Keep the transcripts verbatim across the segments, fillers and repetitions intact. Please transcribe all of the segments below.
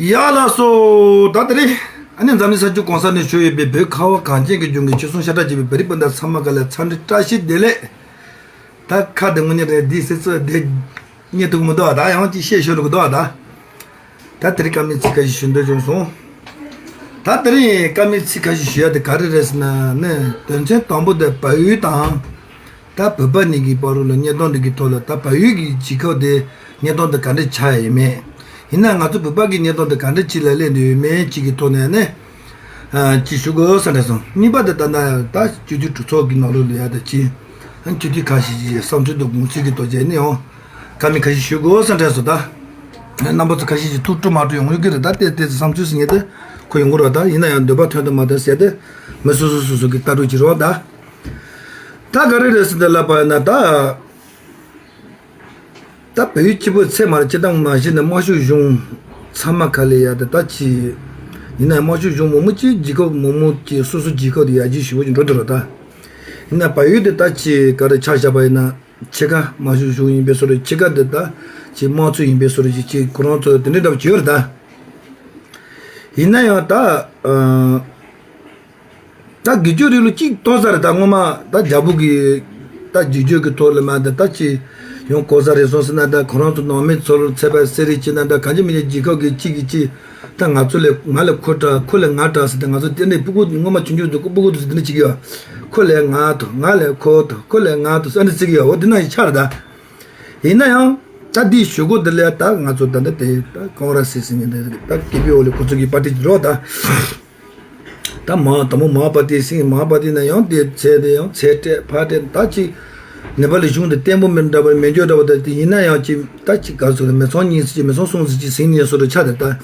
ཡ་ལགས་སོ། ད་དེ་རིང་ཨ་ནི་འཛམ་གླིང་ས་ཕྱོགས་གང་ས་ནས་བཞུགས་ཡོད་པའི་བོད་ཁ་བ་གངས་ཅན་གྱི་ལྗོངས་ཀྱི་ཆོལ་གསུམ་ཤ་ཁྲག་གཅིག་པའི་བོད་རིགས་སྤུན་ཟླ་ཚང་མ་ག་ལ་འཚམས་འདྲི་བཀྲ་ཤིས་བདེ་ལེགས། ད་ཁ་དེ་ངོ་ཉེ་རེད་འདི་སེ་ཚོ་བདེ། རྙེད་ཐུབ་མི་འདུག་ད་ཡང་ཅིག་བཤད་ཤོར་འདུག་ད། ད་དེ་རིང་བཀའ་མོལ་ཚིག་ཁ་ཤས་ཞུ་འདོད་བྱུང་སོང་། ད་དེ་རིང་བཀའ་མོལ་ཚིག་ཁ་ཤས་ཞུ་ཡ་དེ་ག་རེ་རེད་ཟེར་ན་ནི་དོན་ཚན་དང་པོ་དེ་བལ་ཡུལ་དང་། ད་བོད་པ་གཉིས་ཀྱི་བར་ལ་གནས་སྟངས་འདི་གི་ཐོག་ལ་ད་བལ་ཡུལ་གྱི་རྒྱལ་ཁབ་དེ་གནས་སྟངས་དེ་ག་འདྲ་ཆགས་ཡོད་མེད། ཡིན་ན་ང་ཚོ་བོད་པ་གི་གནས་སྟངས་དེ་ག་འདྲ་ཅིག་ལ་སླེབས་འདུག་ཡོད་མེད་ཅིག་གི་ཐོག་ནས་ནི། ཅིག་ཞུ་དགོས་བསམ་དྲན་སོང་། གཉིས་པ་དེ་ད་ལྟ་ད་སྤྱི་འཐུས་གྲོས་ཚོགས་ཀྱི་ནང་ལོགས་ལ་ཡ་ད་ཅི། སྤྱི་འཐུས་ཁ་ཤས་ཀྱི་བསམ་ཚུལ་དང་དགོངས་ཚུལ་གྱི་ཐོག་བྱས་ནི་ཡང་། བཀའ་མོལ་ཁ་ཤས་ཞུ་དགོས་བསམ་དྲན་སོང་ད། རྣམ་པ་ཚོ་ཁ་ཤས་ཀྱིས་ཐུགས་སྤྲོ་མ་སྤྲོ་ཡོང་ཡོད་ཀྱི་རེད། ད་ལྟའི་ལྟས་ཚེ་བསམ་ཚུལ་ཟེར་མཁན་དེ་ཁོ་ཡོང་གི་རེད། ད་ཡིན་ན་ཡང་འདོད་པ་ཐོན་དང་མ་ཐོན་ཟེར་ཏེ། མི་སོ་སོ་སོ་སོ་གི་ལྟ་གྲུབ་ཀྱི་རེད་བ་ད། ད་ག་རེ་རེད་ཟེར་ཏེ་ལབ་པ་ཡིན་ན་ད། ད་བལ་ཡུལ་སྤྱི་པོ་ཚད་མར་སྤྱི་བཏང་མ་གཞི་ནས་དམར་ཤོག་གཞུང་ཚང་མ་ག་ལེ་ཡ་ད་ད་ཅི། ཡིན་ན་དམར་ཤོག་གཞུང་མང་པོ་ཅིག་རྒྱལ་ཁབ་མང་པོ་ཅིག་སོ་སོ་རྒྱལ་ཁབ་དེ་ཡར་རྒྱས་ཞེ་པོ་ཅིག་འགྲོ་འདུག་ར་ད། ཡིན་ན་བལ་ཡུལ་དེ་ད་ཅི་ག་རེ་ཆ་བཞག་པ་ཡིན་ན་ཕྱེད་ཀ་དམར་ཤོག་གཞུང་ཡིན་པའི་བཟོ་འདྲ་ཕྱེད་ཀ་དེ་ད་ཅི་དམངས་གཙོ་ཡིན་པའི་བཟོ་འདྲ་ཅིག་ཅིག་ཁོ་རང་ཚོ་དེ་འདྲའི་འདྲ་པོ་ཅིག་ཡོད་རེད་ད། ཡིན་ན་ཡང་ད། ཨ། ད་སྒེར་གཅོད་རིང་ལུགས་གཅིག་གཏོར་ས་རེད་ད། སྔོན་མ་ད་རྒྱལ་པོ་གི་ད་སྒེར་གཅོད་ཀྱི་ཐོག་ལ་མ་ད་ད་ཅི་ཡོང་གོ་ས་རེད་སོང་ཟེར་ན་ད་ཁོ་རང་ཚོ་ནང་མི་ཚོར་ཚད་པ་སེ་རེ་བྱེད་ན་ད་གང་ཅི་མི་ཉན་རྒྱལ་ཁབ་ཀྱི་གཅིག་གིས་གཅིག་ད་ང་ཚོ་ལས་ང་ལས་ཁོ་དྲག་ཁོ་ལས་ང་དྲག་ཟེར་ཏེ་ང་ཚོ་དེ་འདྲའི་སྤུ་གུ་སྔོན་མ་ཆུང་ཆུང་དུས་སྤུ་གུ་དུས་དེ་འདྲ་བྱེད་ཀྱི་ཡོད། ཁོ་ལས་ང་དོ་ང་ལས་ཁོ་དོ་ཁོ་ལས་ང་དོ་ཨ་འདྲ་བྱེད་ཀྱི་ཡོད། འོ་དེ་ན་ཡི་ཆགས་རེད་ད། ཡིན་ན་ཡང་ད་འདི་ཞུ་སྒོ་འདི་ལས་ད་ང་ཚོ་ད་ལྟ་དེ་ད་ཀོང་ར་སི་ཟེར་མཁན་འདི་ད་ཀེ་པི་ཨོ་ལི་ཁོ་ཚོ་གི་པར་ཏི་རོ་ད། ད་མ་དང་པོ་མ་པ་ཏི་ཟིན་མ་པ་ཏི་ན་ཡང་དེ་ཚེ་དེ་ཡང་ཚེ་སྤྲད་ཕ་སྤྲད་ད་ཅི། ནེ་པ་ལི་གཞུང་དེ་བརྟན་པོ་མི་འདྲ་བ་མེད་འཇོག་འདྲ་བ་ད་དེ་ཡིན་ན་ཡང་ཅི་ད་ཅི་ག་ཚོད་མི་ཚང་གཉིས་ཟེར་ཅི་མི་ཚང་གསུམ་ཟེར་ཅི་ཟིན་ནས་སོ་རུ་ཆ་དེ་ད་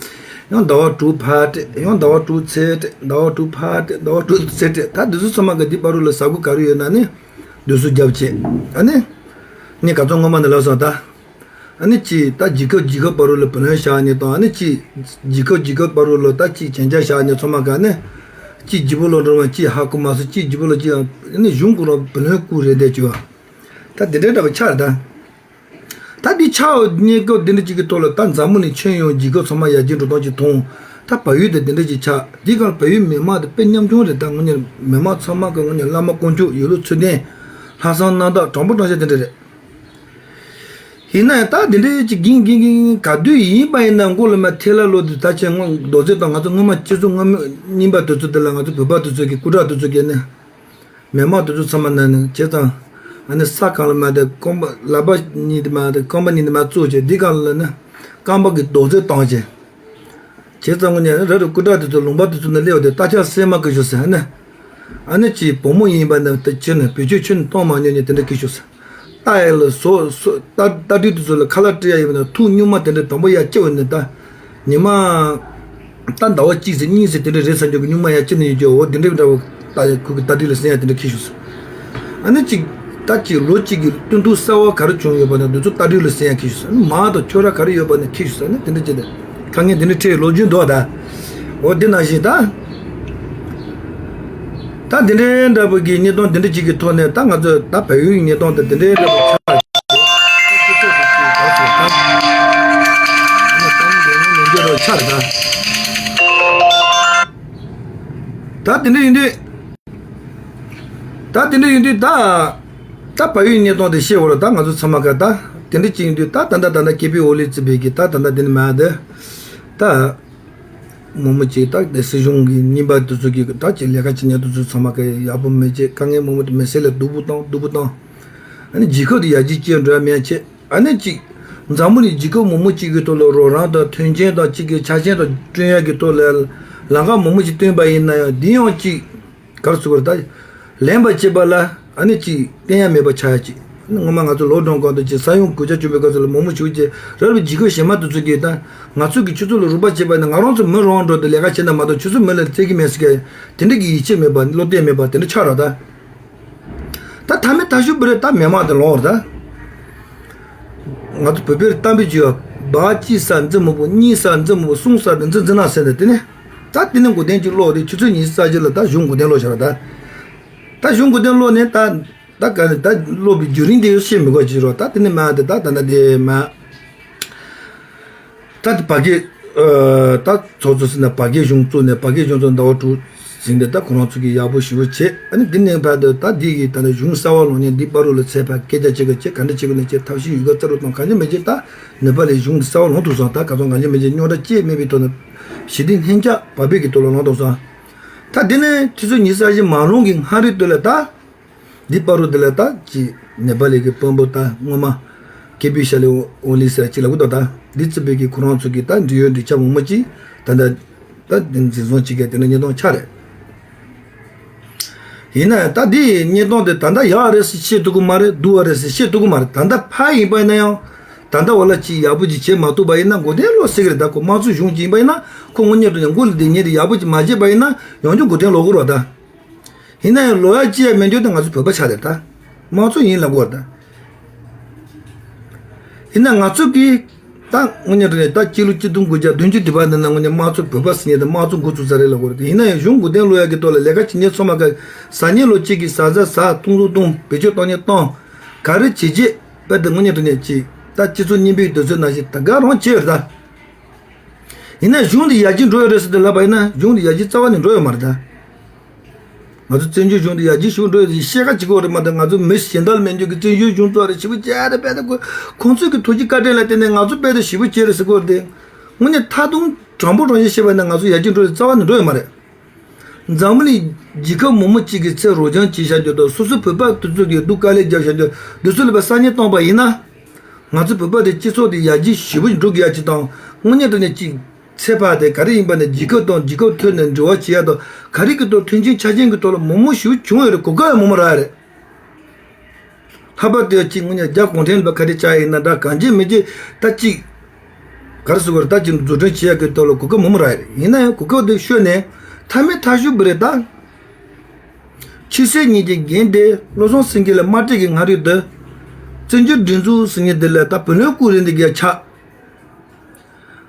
ཡང་ཟླ་བ་དྲུག་ཕ་སྤྲད་ཡང་ཟླ་བ་དྲུག་ཚེ་སྤྲད་ཟླ་བ་དྲུག་ཕ་སྤྲད་ཟླ་བ་དྲུག་ཚེ་སྤྲད་ད་དེ་ཚོ་ཚང་མ་ག་འདི་བར་རུ་ལ་ཟ་གོ་ག་རུ་ཡོད་ན་ནི་དུས་སུ་རྒྱབ་བྱེད་ཨ་ནི་ནི་ག་ཚོད་ངོ་མ་ནི་ལབ་སོང་ད། ཨ་ནི་ཅི་ད་རྒྱལ་ཁབ་རྒྱལ་ཁབ་བར་རུ་ལ་བུ་ལོན་བཞག་ནས་དང་ཨ་ནི་ཅི་རྒྱལ་ཁབ་རྒྱལ་ཁབ་བར་རུ་ལ་ད་ཅི་གྱེན་ཆ་བཞག་ནས་ཚང་མ་ག་ནི་ཅི་རྒྱལ་པོ་ལོ་འགྲོ་བ་ཅི་ཧ་གོ་མ་སོང་ཅི་རྒྱལ་པོ་ལ་ཅི་ཨ་ནི་གཞུང་ཀུན་རང་བུ་ལོན་བསྐུར་རེད་བསྡད་ཅི་བ། ད་དེ་འདྲའི་འདྲ་བ་ཆགས་རེད་ད། ད་འདི་ཆགས་ཉེན་ཁ་འདི་འདྲ་ཅིག་གི་ཐོག་ལ་ད་འཛམ་བུ་གླིང་ཁྱོན་ཡོངས་རྒྱལ་ཁབ་ཚང་མ་ཡར་རྒྱས་འགྲོ་སྟངས་ཅིག་མཐོང་། ད་བལ་ཡུལ་དེ་དེ་འདྲ་ཅིག་ཆགས་འདི་གར་བལ་ཡུལ་མི་མང་དེ་དཔེ་ཉམ་ཆུང་རེད་ད་ངོ་ཉེ་མི་མང་ཚང་མ་གི་ངོ་ཉེ་བླ་མ་དཀོན་མཆོག་ཡོད་ལུགས་ཚུལ་ལྡན། ལྷག་བསམ་རྣམ་དག་དྲང་པོ་དྲང་བཞག་དེ་འདྲ་རེད། ཡིན་ན་ཡང་ད་དེ་འདྲའི་ཅིག་གིན་གིན་གིན་ག་དུས་ཡིན་པ་ཡིན་ན་མགོ་ལ་མ་ཐེ་ལ་ལོ་དུས་ད་ཆེན་སྔོན་རྡོ་རྗེ་དང་ང་ཚོ་སྔོན་མ་སྤྱི་ཚོགས་སྔོན་མ་རྙིང་པ་དེ་ཚོ་དེ་ལ་ང་ཚོ་བོད་པ་དེ་ཚོ་གི་སྐུ་དྲག་དེ་ཚོ་གི་ནི་མི་མང་དེ་ཚོ་ཚང་མ་ན་ནི་བྱས་ཙང་ཨ་ནི་ས་གང་ལ་མ་དེ་རྐང་པ་ལག་པ་གཉིས་དེ་མ་དེ་རྐང་པ་གཉིས་དེ་མ་བཙུགས་བྱས་འདི་གང་ལ་ནི་རྐང་པ་གི་རྡོག་རྫིས་བཏང་བྱས། བྱས་ཙང་ངོ་ནས་ར་རུ་སྐུ་དྲག་དེ་ཚོ་ལུང་པ་དེ་ཚོ་ནས་སླེབས་ཏེ་རྟ་ལྕག་སྲན་མ་གི་ཞུ་ཟེར་ཨ་ནི། ཨ་ནི་ཅིག་བུ་མོ་ཡིན་པ་ནི་དེ་ཁྱོད་ནི་བེད་སྤྱོད་ཁྱོད་ནི་གཏོང་མ་མྱོང་ནི་དེ་འདྲ་གི་ཞུ་ཟེར། རྟ་ཡི་ལ་སོ་སོ་རྟ་རྟ་དྲེལ་དེ་ཚོ་ལ་ཁ་ལག་སྤྲད་ཡ་ཡིན་པ་ན་ཐུག་སྨྱུག་མ་དེ་འདྲ་དང་པོ་ཡ་སྐྱེ་བ་ནི་ད། ཉི་མ། ད་ཟླ་བ་གཅིག་ཟེར་གཉིས་ཟེར་དེ་འདྲ་རེད་ས་འཇོག་གི་སྨྱུག་མ་ཡ་སྐྱེ་ནི་ཡོད་ཀྱི་འོ་དེ་འདྲ་འདྲ་བོ། ད་ཁུ་གི་རྟ་དྲེལ་ལ་སྲན་ཡ་དེ་འདྲ་ཁྱི་ཞུ་ཟེར། ཨ་ནི་ཅིག་ད་ཅིག་ལོ་གཅིག་གི་སྟོན་ཐོག་གསར་བ་ག་རེ་བྱུང་ཡོད་པ་ན་འདི་ཚོ་རྟ་དྲེལ་ལ་སྲན་ཡ་ཁྱི་ཞུ་ཟེར། ཨ་ནི་མ་དང་ཁྱོད་ར་ག་རེ་ཡོད་པ་ན་ཁྱི་ཞུ་ཟེར་ཨ་ནི་དེ་འདྲ་བྱས་ཏེ། དཀའ་ངལ་འདི་འདྲ་འཕྲད་ལོ་རྒྱུས་འདུག་ད། འོ་འདི་ནང་བཞིན་ད། ད་འདི་འདྲའི་འདྲ་པོ་གི་གནས་སྟངས་འདི་འདྲ་ཅིག་གི་ཐོག་ནས་ད་ང་ཚོས་ད་བལ་ཡུལ་གྱི་གནས་སྟངས་དེ་འདི་འདྲའི་འདྲ་པོ་ཆགས། ད་དེ་འདྲ་ཡིན་དུས། ད་དེ་འདྲ་ཡིན་དུས་ད། ད་བལ་ཡུལ་གནས་སྟངས་དེ་ཤེས་བོར་ད་ང་ཚོ་ཚང་མ་ག་ད། དེ་འདྲ་ཅིག་ཡིན་དུས་ད་ད་ད་ད་ད་ཀེ་པི་ཨོ་ལི་ཙི་བེ་གི་ད་ད་ད་དེ་ནི་མ་དེ། ད། མང་མོ་ཅིག་ད་དེ་སྲིད་གཞུང་གི་རྙིང་པ་དེ་ཚོ་གི་ད་ཅིག་ལས་ཀ་བྱེད་མཁན་དེ་ཚོ་ཚང་མ་ག་ཡག་པོ་མེད་ཅེས་དཀའ་ངལ་མང་མོ་དེ་མི་སེར་ལ་སྡུག་པོ་བཏང་སྡུག་པོ་བཏང་། ཨ་ནི་རྒྱལ་ཁབ་དེ་ཡར་རྒྱས་སྐྱེལ་འགྲོ་ཡ་མེད་ཅེས། ཨ་ནི་གཅིག་འཛམ་བུ་གླིང་རྒྱལ་ཁབ་མང་པོ་གཅིག་གི་ཐོག་ལ་རོགས་རམ་དང་མཐུན་རྐྱེན་དང་གཅིག་གི་ཆ་རྐྱེན་དང་བསྐྲུན་ཡག་གི་ཐོག་ལ་ལམ་ཁ་མང་པོ་ཞིག་བསྟན་པ་ཡིན་ན་ཡང་འདི་ཡང་གཅིག་ག་རེ་ཟེར་དགོས་རེད་ད། ལེན་པ་བྱེད་པ་ལ་ཨ་ནི་གཅིག་བསྟན་ཡ་མེད་པ་ཆགས་ཡ་གཅིག་སྔོན་མ་ང་ཚོ་ལོ་གྲངས་གང་དུ་ཅིག་ས་ཡོམ་གོད་ཆག་བྱུང་བའི་སྐབས་སུ་ལ་མང་པོ་ཞིག་ཅིག་རབ་རིབ་རྒྱལ་ཁབ་གཞན་མ་དེ་ཚོ་གིས་ད་ང་ཚོ་གི་ཆུ་ཚོད་ལ་རོགས་པ་བྱེད་པ་ཡིན་ན་ང་རང་ཚོ་མི་རང་འགྲོ་དུ་ལས་ཀ་བྱེད་ན་མ་གཏོགས་ཆུ་ཚོད་མི་ལ་བཙལ་གི་མེད་ཟེར་གི་དེ་འདྲ་གི་ཡིད་ཆེས་མེད་པ་བློ་གཏད་མེད་པ་དེ་འདྲ་ཆགས་རོགས་ད། ད་ཐ་མའི་ཐ་ཤུ་བི་རེ་ད་མི་མང་དེ་ལོངས་རེད་ད། ང་ཚོ་བོད་པའི་གཏམ་དཔེ་ཅིག་ཡོད། སྦག་གཅིག་ཟ་འཛི་མོ་པོ་གཉིས་ཟ་འཛི་མོ་པོ་གསུམ་ཟ་དེ་འཛི་འཛི་ན་ཟེར་ནས་དེ་ནས། ད་དེ་ནས་མགོ་རྟེན་གཅིག་ཀློག་དེ་ཆུ་ཚོད་ཉི་ཤུ་རྩ་གཅིག་ལ་ད་གཞུང་མགོ་རྟེན་ཀློག་བྱ་ར་ད། ད་གཞུང་མགོ་རྟེན་ཀློག་ནས་ད་ད་ག་ནས་ད་ཀློག་པའི་བརྒྱུད་རིམ་དེ་ཤེས་མི་དགོས་ཅིག་རོ། ད་དེ་ནས་མ་དེ་ད་ད་ད་དེ་མ། ད་དེ་བ་གི་ ཨ། ད་ཚོགས་གཙོ་ཟེར་ན་བར་བརྒལ་གཞུང་བཙུགས་ནས། བར་བརྒལ་གཞུང་བཙུགས་ཟླ་བ་དྲུག་ཟིན་ཏེ། ད་ཁོ་རང་ཚོ་གིས་ཡག་པོ་ཞེ་པོ་བྱས། ཨ་ནི་འདི་ནས་ཕར་དུ་ད་འདི་གི་ད་ནི་གཞུང་གསར་པ་ལངས་ནས་འདི་བར་དུ་ལ་ཚད་ཕར་སྐད་ཆ་བྱེད་དགོས་བྱེད། ག་འདྲ་བྱེད་དགོས་ན་བྱེད། ཐབས་ཤེས་ཡོད་དགུ་རྩ་རུ་བཏང་། གང་ཅི་མི་བྱེད། ད་ནེ་པ་ལི་གཞུང་འདི་གསར་པ་ལངས་ཐུབ་སོང་། ད་ག་ཚོད་གང་ཅི་མི་བྱེད། རྙོག་དྲ་ཅི་མེད་པའི་ཐོག་ནས་ཞི་བདེ་ལྷིང་འཇགས་བག་ཕེབས་ཀྱི་ཐོག་ལ་ལངས་ཐུབ་སོང་། ད་འདི་ནས་ཆུ་ཚོད་ཉི་ཤུ་རྩ་བཞི་མ་ལོན་གྱི་སྔ་རོལ་དུ་ལ་ད། འདི་བར་དུ་དེ་ལ་ད་ཅིག་ནེ་པ་ལི་གི་དཔོན་པོ་ད་སྔོན་མ་ཀེ་པི་ཤ་ལི་ཨོ་ལི་ཟེར་ཅིག་ལབ་གི་འདུག། ད་འདི་རྩིས་པའི་གི་ཁོ་རང་ཚོ་གི་ད་འབྲེལ་ཡོད་འབྲེལ་ཆགས་མང་པོ་ཅིག་ད་ད་ད་འདི་འཛིན་བཟུང་བྱེད་མཁན་དེ་འདྲ་བརྙན་ཐུང་ཆགས་རེད། ཡིན་ན་ཡང་ད་འདི་བརྙན་ཐུང་དེ་ད་ལྟ་ཡག་རེད་ཟེར་བཤད་ཐུབ་ཀྱི་མ་རེད། སྡུག་པ་རེད་ཟེར་བཤད་ཐུབ་ཀྱི་མ་རེད། ད་ལྟ་ཕར་ཡིན་པ་ཡིན་ན་ཡང་། ད་ལྟ་བ་ལ་ཅིག་ཡག་པོ་ཅིག་བྱེད་མ་ཐུབ་པ་ཡིན་ན་མགོ་རྟིང་སློག་སྲིད་ཀྱི་རེད། ད་ཁོ་དམངས་གཙོ་གཞུང་ཅིག་ཡིན་པ་ཡིན་ན། ཁོ་དངོས་གནས་དྲང་གནས་མགོ་ལ་བསྡད་མཁན་དེ་ཡག་པོ་ཅིག་མ་བྱས་པ་ཡིན་ན་ཡང་བསྐྱར་མགོ་རྟིང་སློག་དགོས་རེད་ད། ཡིན་ན་ཡང་ལོ་ཡ་གཅིག་ཡ་མེད་འགྱོ་དེ་ང་ཚོ་བོད་པ་ཆགས་རེད་ད། དམངས་གཙོ་ཡིན་ལབ་དགོས་རེད་ད། ཡིན་ན་ང་ཚོ་གིས་ད་དངོས་གནས་དྲང་གནས་ད་སྤྱི་ལོ་གཅིག་སྟོང་དགུ་བརྒྱ་བདུན་ཅུ་དེ་བར་ནང་ན་དངོས་གནས་དམངས་གཙོ་བོད་པ་ཟེར་མཁན་དེ་དམངས་གཙོ་འགོ་བཙུགས་ཚར་རེད་ལབ་དགོས་རེད་དེ། ཡིན་ན་ཡང་གཞུང་མགོ་རྟིང་སློག་ཡ་གི་ཐོག་ལ་ལས་ཀ་བྱེད་མཁན་ཚང་མ་ག་ཟ་ཉེས་ལོ་གཅིག་གིས་ཟ་ཟ་ཟ། བཏུང་རུ་བཏུང་། བེད་སྤྱོད་གཏོང་ཉེས་གཏོང་། ག་རེ་བྱེད་བྱེད། དཔེ་དེ་དངོས་གནས་དྲང་གནས་ཅིག་ད་སྤྱི་ཚོགས་རྙིང་པའི་དུས་ཚོད་ནང་བཞིན་ད་ག་རང་བྱེད་ཡོད་རེད་ད། ཡིན་ན་གཞུང་འདི་ཡར་རྒྱས་འགྲོ་ཡོད་རེད་ཟེར་ཏེ་ལབ་པ་ཡིན་ན་གཞུང་འདི་ཡར་རྒྱས་རྩ་བ་ནས་འགྲོ་ཡོད་མ་རེད་ད། ང་ཚོ་བཙན་བྱོལ་གཞུང་འདི་ཡར་རྒྱས་ཞུ་འགྲོ་ཡོད་ཅེས་བཤད་ཁ་ཅིག་གོ་རེད་མ་གཏོགས། ང་ཚོ་མི་གཞན་དག་ལ་མེད་འཇོག་གི་བཙན་བྱོལ་གཞུང་ཚོ་རེ་ཞེ་པོ་བྱས་རེད། དཔེ་ད་ཁོ་ཁོང་ཚོས་ཀྱི་ཐུགས་རྗེ་བཀའ་དྲིན་ལ་བརྟེན་ནས་ང་ཚོ་དཔེ་ད་ཞེ་པོ་བྱས་རེད་ཟེར་གོ་རེད་དེ། དངོས་གནས་ཐད་གཏོང་དྲང་པོ་དྲང་བཞིན་བཤད་པ་ཡིན་ན་ང་ཚོ་ཡར་རྒྱས་འགྲོ་ཡོད་རྩ་བ་ནས་འགྲོ་ཡོད་མ་རེད། འཛམ་བུ་གླིང་རྒྱལ་ཁབ་མང་པོ་གཅིག་གི་ཚེ་རོགས་རྐྱང་བྱས་བཞག་རྒྱུ་དང་། སོ་སོའི་བོད་པ་དེ་ཚོ་གི་སྡུག་དཀའ་ལས་རྒྱབ་བཞག་རྒྱུ་དེ་ཚོ་ལ་བསམ་བློ་བཏང་པ་ཡིན་ན། ང་ཚོ་བོད་པ་དེ་སྤྱི་ཚོགས་དེ་ཡར་རྒྱས་ཞེ་པོ་འགྲོ་དགོས་ཡ་ཅིག་དང་། དངོས་གནས་དྲང་གནས་ཅིག་ཚད་འཕར་དེ་ག་རེ་ཡིན་པ་ནས་རྒྱལ་ཁབ་དང་རྒྱལ་ཁབ་ཐོག་ནས་འབྲེལ་བ་བྱེད་ཡ་དང་། ག་རེ་གི་ཐོག་མཐུན་རྐྱེན་ཆ་རྐྱེན་གི་ཐོག་ལ་མང་པོ་ཞེ་པོ་བྱུང་ཡོད་རེད། གོ་སྐབས་ཡང་མང་པོ་རག་ཡ་རེད། ལྷག་པར་དུ་ཅིག་དངོས་གནས་རྒྱ་གུང་ཁྲན་ལ་ཁ་གཏད་བཅག་ཡིན་ན་འདྲ། གང་བྱེད་མི་བྱེད་ད་ཅིག་ག་རེ་ཟེར་དགོས་རེད། ད་ཅིག་འཛུགས་སྐྲུན་བྱེད་ཡག་གི་ཐོག་ལ་གོ་སྐབས་མང་པོ་རག་ཡ་རེད། ཡིན་ན་ཡང་གོ་སྐབས་དེ་ཤོར་ནས་མཐའ་མའི་མཐའ་གཞུག་པ་རེད་ད། ཆོས་སྲིད་གཉིས་ཀྱི་འགན་དེ་བློ་བཟང་སེང་གེ་ལ་མ་སྤྲད་ཀྱི་སྔ་རོལ་དུ། བཙན་བྱོལ་སྒྲིག་འཛུགས་ཟེར་མཁན་དེ་ལ་ད་བུ་ལོན་བསྐུར་རན་དེ་ག་ཆགས།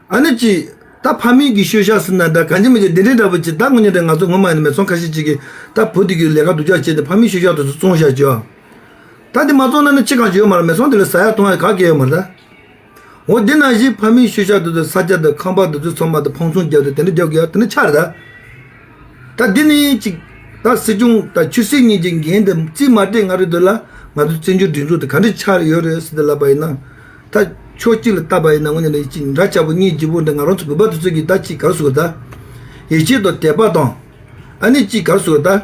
ཨ་ནི་ཅིག་ད་ཕ་མེས་ཀྱི་ཤུལ་བཞག་ཟེར་ན་འདྲ། གང་བྱེད་མི་བྱེད་དེ་འདྲའི་འདྲ་པོ་ཅིག་ད་དངོས་གནས་དྲང་ང་ཚོ་སྔོན་མ་ཡིན་ན་མི་ཚང་ཁ་ཤས་ཅིག་གིས་ད་བུ་དེ་གི་ལས་ཀ་སྡུག་ཅག་བྱས་ཏེ་ཕ་མེས་ཤུལ་བཞག་དེ་ཚོ་བཙོང་བཞག་བྱས། ད་དེ་མ་བཙོང་ན་ནི་ཅི་གང་ཅི་ཡོད་མ་རེད། མི་ཚང་དེ་ལ་ཟ་ཡག་འཐུང་ཡག་ག་གེ་ཡོད་མ་རེད་ད། འོ་དེ་ནང་བཞིན་ཕ་མེས་ཤུལ་བཞག་དེ་ཚོ་ས་ཆ་དང་ཁང་པ་དེ་ཚོ་ཚང་མ་དེ་ཕངས་སེམས་རྒྱབ་སྟེ་དེ་འདྲ་རྒྱག་གི་ཡ་དེ་འདྲ་ཆགས་རེད་ད། ད་འདི་ནི་ཅིག་ད་སྲིད་སྐྱོང་ད་ཆོས་སྲིད་གཉིས་ཀྱི་འགན་དེ་རྩིས་མ་སྤྲད་སྔ་རོལ་དུ་ལ་ང་ཚོ་བཙན་བྱོལ་སྒྲིག་འཛུགས་དེ་ག་འདྲ་ཆགས་ཡོད་རེད་ཟེར་ཏེ་ལབ་པ་ཡིན་ན། ད་ཕྱོགས་གཅིག་ལ་བལྟས་པ་ཡིན་ན་དངོས་གནས་ཅིག་འདྲ་ཆགས་པོ་སྙིང་རྗེ་པོ་འདྲ། ང་རང་ཚོ་བོད་པ་དེ་ཚོ་གིས་ད་ཅིག་ག་རེ་ཟེར་དགོས་རེད་ད། ཡིད་ཆེས་དང་དད་པ་དང་། ཨ་ནི་ཅིག་ག་རེ་ཟེར་དགོས་རེད་ད།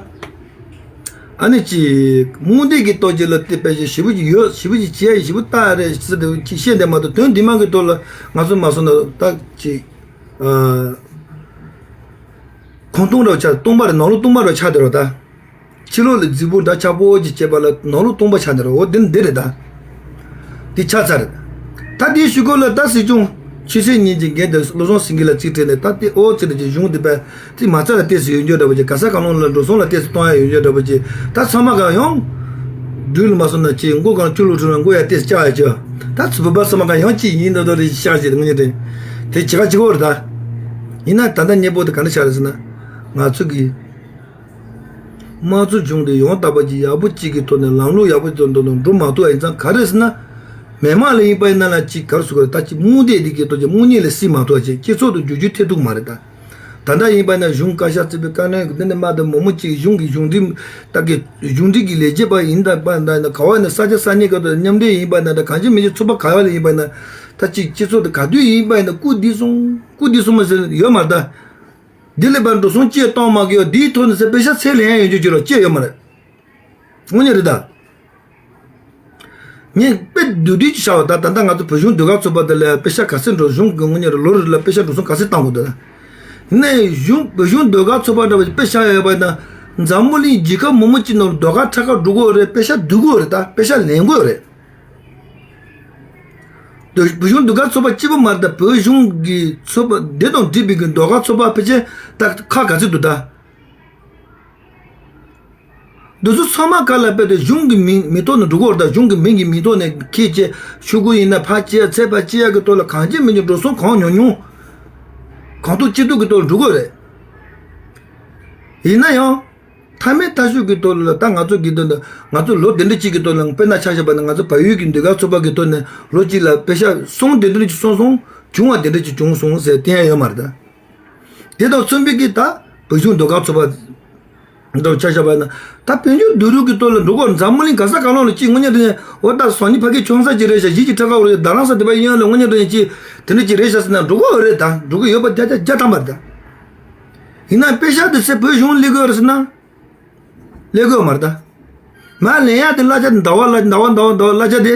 ཨ་ནི་ཅིག་རྨོངས་དད་ཀྱི་སྟོབས་ཀྱིས་ལ་དེ་དཔེ་ཞིག་ཞེ་པོ་ཅིག་ཡོད། ཞེ་པོ་ཅིག་བྱས་ཞེ་པོ་ལྟ་རེད་ཟེར་ཏེ་ཅིག་བཤད་བསྡད་མ་གཏོགས། དོན་འདི་མ་གི་ཐོག་ལ་ང་ཚོ་མ་སོང་ན་ད་ཅིག་ཨ། ཁོང་སྟོང་ར་ཆགས། སྟོང་པ་རེད། ནང་ལོགས་སྟོང་པ་ར་ཆགས་བསྡད་རོགས་ད། ཕྱི་ལོགས་ལ་རྫིག་པོ་འདྲ་ཆགས་པོ་ཅིག་བྱས་པ་ལ་ནང་ལོགས་སྟོང་པ་ཆགས་བསྡད་རོགས། འོ་དེ་འདི་རེད་ད། འདི་ཆགས་ཚར་རེད། ད་འདིའི་གཞུག་གུ་ལ་ད་སྲིད་སྐྱོང་ཆོས་སྲིད་གཉིས་ཀྱི་འགན་དེ་བློ་བཟང་སེང་གེ་ལ་རྩིས་སྤྲད་ནས། ད་དེ་ཨོ་ཙི་རེད་ཅེས་གཞུང་འདི་པས་དེ་མ་རྩ་ལ་ཏོག་ཙམ་ཡོད་འགྱོ་འདྲ་པོ་ཅིག་ག་ས་ག་ལོང་ལ་འགྲོ་སོང་ལ་ཏོག་ཙམ་གཏོང་ཡ་ཡོད་འགྱོ་འདྲ་པོ་ཅིག་ད་ཚང་མ་གང་ཡོང་། སྦྲུལ་ལ་མ་སོང་ན་ཅིག་མགོ་གང་ཆུ་ལུག་ཁྲོད་ལ་མགོ་ཡ་ཏོག་ཙམ་བཅག་ཡ་ཅིག་ད་ཚུ་བོད་པ་ཚང་མ་གང་ཡོང་ཅིག་ཡིན་ད་དོ་རེ་ཤག་ཅིག་དངོས་གནས་དེ་དེ་བྱེད་ག་ཅིག་འོ་རེད་ད། ཡིན་ན་ད་ལྟ་གནས་བབ་དེ་ག་འདྲ་ཆགས་རེད་ཟེར་ན། ང་ཚོ་གི་དམངས་གཙོ་གཞུང་དེ་ཡང་དག་པ་ཅིག་ཡག་པོ་ཅིག་གི་ཐོག་ནས་ལམ་ལུགས་ཡག་པོ་ཅིག་ཐོག་ནས་འགྲོ་མ་ཐུབ་པ་ཡིན་ཙང་ག་རེ་ཟེར་ན། མི་མང་ལ་ཡིན་པ་ཡིན་ན་ལ་ཅིག་ག་རེ་ཟེར་དགོས་རེད་ད། ཅིག་རྨོངས་དད་འདི་གི་ཐོག་ཅིག་རྨོངས་གཉིད་ལ་སད་མ་ཐུབ་པ་ཅིག་སྤྱི་ཚོགས་དང་བསྒྱུར་བཅོས་ཐེབས་ཐུབ་མ་རེད་ད། ད་ལྟ་ཡིན་པ་ན་གཞུང་བཀའ་ཤག་བརྩིས་པའི་བཀའ་བློན་གྱི་འདི་ནས་མ་གཏོགས་མང་པོ་ཅིག་གཞུང་གི་གཞུང་འབྲེལ་ད་གི་གཞུང་འབྲེལ་གྱི་ལས་བྱེད་པ་ཡིན་ད་པ་ད་ན་ག་བ་ན་ས་ཆ་ས་གནས་ཁག་ཏུ་མཉམ་འབྲེལ་ཡིན་པ་ན་ད་གང་ཅི་མི་ཅི་ཚོགས་པ་ག་བ་ལ་ཡིན་པ་ན་ད་ཅིག་སྤྱི་ཚོགས་དེ་ག་དུས་ཡིན་པ་ཡིན་ན་སྐུ་འདི་སོང་སྐུ་འདི་སོང་མ་ཟེར་ཡོད་མ་རེད་ད། འདི་ལས་པར་འགྲོ་སོང་ཅི་གཏོང་མ་གི་ཡོད་འདིའི་ཐོག་ནས་ཟེར་པེ་ཤ་ཚད་ལེན་ཡོང་རྒྱུ་ཅི་རོ་ཅི་ཡོད་མ་རེད། དངོས་གནས་རེད་ད། ངས་དཔེ་བསྡུས་བསྡུས་ཅིག་བྱ་བ་ད། ད་ལྟ་ང་ཚོ་བོད་གཞུང་ཟློས་གར་ཚོགས་པ་དེ་ལ་པེ་ཤ་ག་ཚད་འགྲོ་གཞུང་གི་དངོས་གནས་རེད་ལོ་རེ་ལ་པེ་ཤ་འགྲོ་སོང་ག་ཚད་བཏང་དགོས་འདུག་ན། ནས་གཞུང་བོད་གཞུང་ཟློས་གར་ཚོགས་པ་འདྲ་བ་ཅིག་པེ་ཤ་ཡོད་པ་ཡིན་ན་འཛམ་བུ་གླིང་རྒྱལ་ཁབ་མང་པོ་ཅིག་ནང་ཟློས་གར་འཁྲབ་གར་འགྲོ་གི་ཡོད་རེད། པེ་ཤ་བསྡུ་གི་ཡོད་རེད་ད། པེ་ཤ་ལེན་གི་ཡོད་རེད། བོད་གཞུང་ཟློས་གར་ཚོགས་པ་གཅིག་པུ་མ་རེད་ད། བོད་གཞུང་གི་ཚོགས་པ་དེ་དང་འགྲིག་པའི་གི་ཟློས་གར་ཚོགས་པ་ཕལ་ཆེར་ད་ཁག་ག་ཚོད་འདུག་ད། འདི་ཚོ་ཚང་མ་ག་ལ་དཔེ་དེ་གཞུང་གི་མིང་མིང་ཐོག་ནས་འགྲོ་གི་ཡོད་རེད་ད། གཞུང་གི་མིང་གི་མིང་ཐོག་ནས་ཁྱེད་ཀྱི་ཤོག་གུ་ཡིན་ན་ཕར་སྐྱེལ་ཚད་ཕར་སྐྱེལ་ཡག་གི་ཐོག་ལ་གང་ཅི་མི་ཉུང་འགྲོ་སོང་གང་ཉུང་ཉུང་གང་ཐུབ་ཅི་ཐུབ་ཀྱི་ཐོག་ལ་འགྲོ་གི་ཡོད་རེད། ཡིན་ན་ཡང་མཐའ་མའི་མཐའ་གཞུག་གི་ཐོག་ལ་ད་ང་ཚོ་གི་འདི་འདི་ང་ཚོ་ལོ་དེ་འདྲ་གཅིག་གི་ཐོག་ལ་དཔེར་ན་ཆ་བཞག་པ་ན་ང་ཚོ་བལ་ཡུལ་གྱི་ཟློས་གར་ཚོགས་པ་གི་ཐོག་ནས་ལོ་གཅིག་ལ་པེ་ཤ་སུམ་སྟོང་དེ་འདྲ་ཅིག་སོང་སོང་ བྱུང་བ་དེ་འདྲ་ཅིག་བྱུང་སོང་ཟེར་བསྟན་ཡ་ཡོད་མ་རེད་ད། དེ་དང་མཚུངས་པའི་གི་ད་བོད་གཞུང་ཟློས་གར་ཚོགས་པ་འདྲ་ཆ་བཞག་པ་ཡིན་ན། ད་དཔལ་འབྱོར་བསྡུ་རུབ་ཀྱི་ཐོག་ལ་འགྲོ་དགོས། འཛམ་བུ་གླིང་ག་ས་ག་ལ་ལ་ཅིག་དངོས་གནས་དྲང་གནས་འོ་ད་སང་ཉིན་ཕ་གི་ཆུང་ས་ཅིག་རེད་ཤག་གཞིས་ཀྱི་ཁྲ་ཁ་འོ་རེད། རྡ་རམ་ས་དེ་པ་ཡིན་ཡང་ལ་དངོས་གནས་དྲང་གནས་ཅིག་དེ་འདྲ་ཅིག་རེད་ཤག་ཟེར་ན་འགྲོ་གི་ཡོད་རེད། ད་འགྲོ་གི་ཡོད་པ་བརྒྱ་ཆ་བརྒྱ་ཐམ་པ་རེད། ད་ཡིན་ན་པེ་ཤག་དེ་ཚེ་བོད་གཞུང་སླེབས་གི་ཡོད་རེད་ཟེར་ན་སླེབས་གི་ཡོད་མ་རེད། ད་མར་ལེན་ཡ་དེ་གླ་ཆ་དེ་ཟླ་བ་ལ་ཟླ་བ་ཟླ་བ་ཟླ་བ་གླ་ཆ་དེ་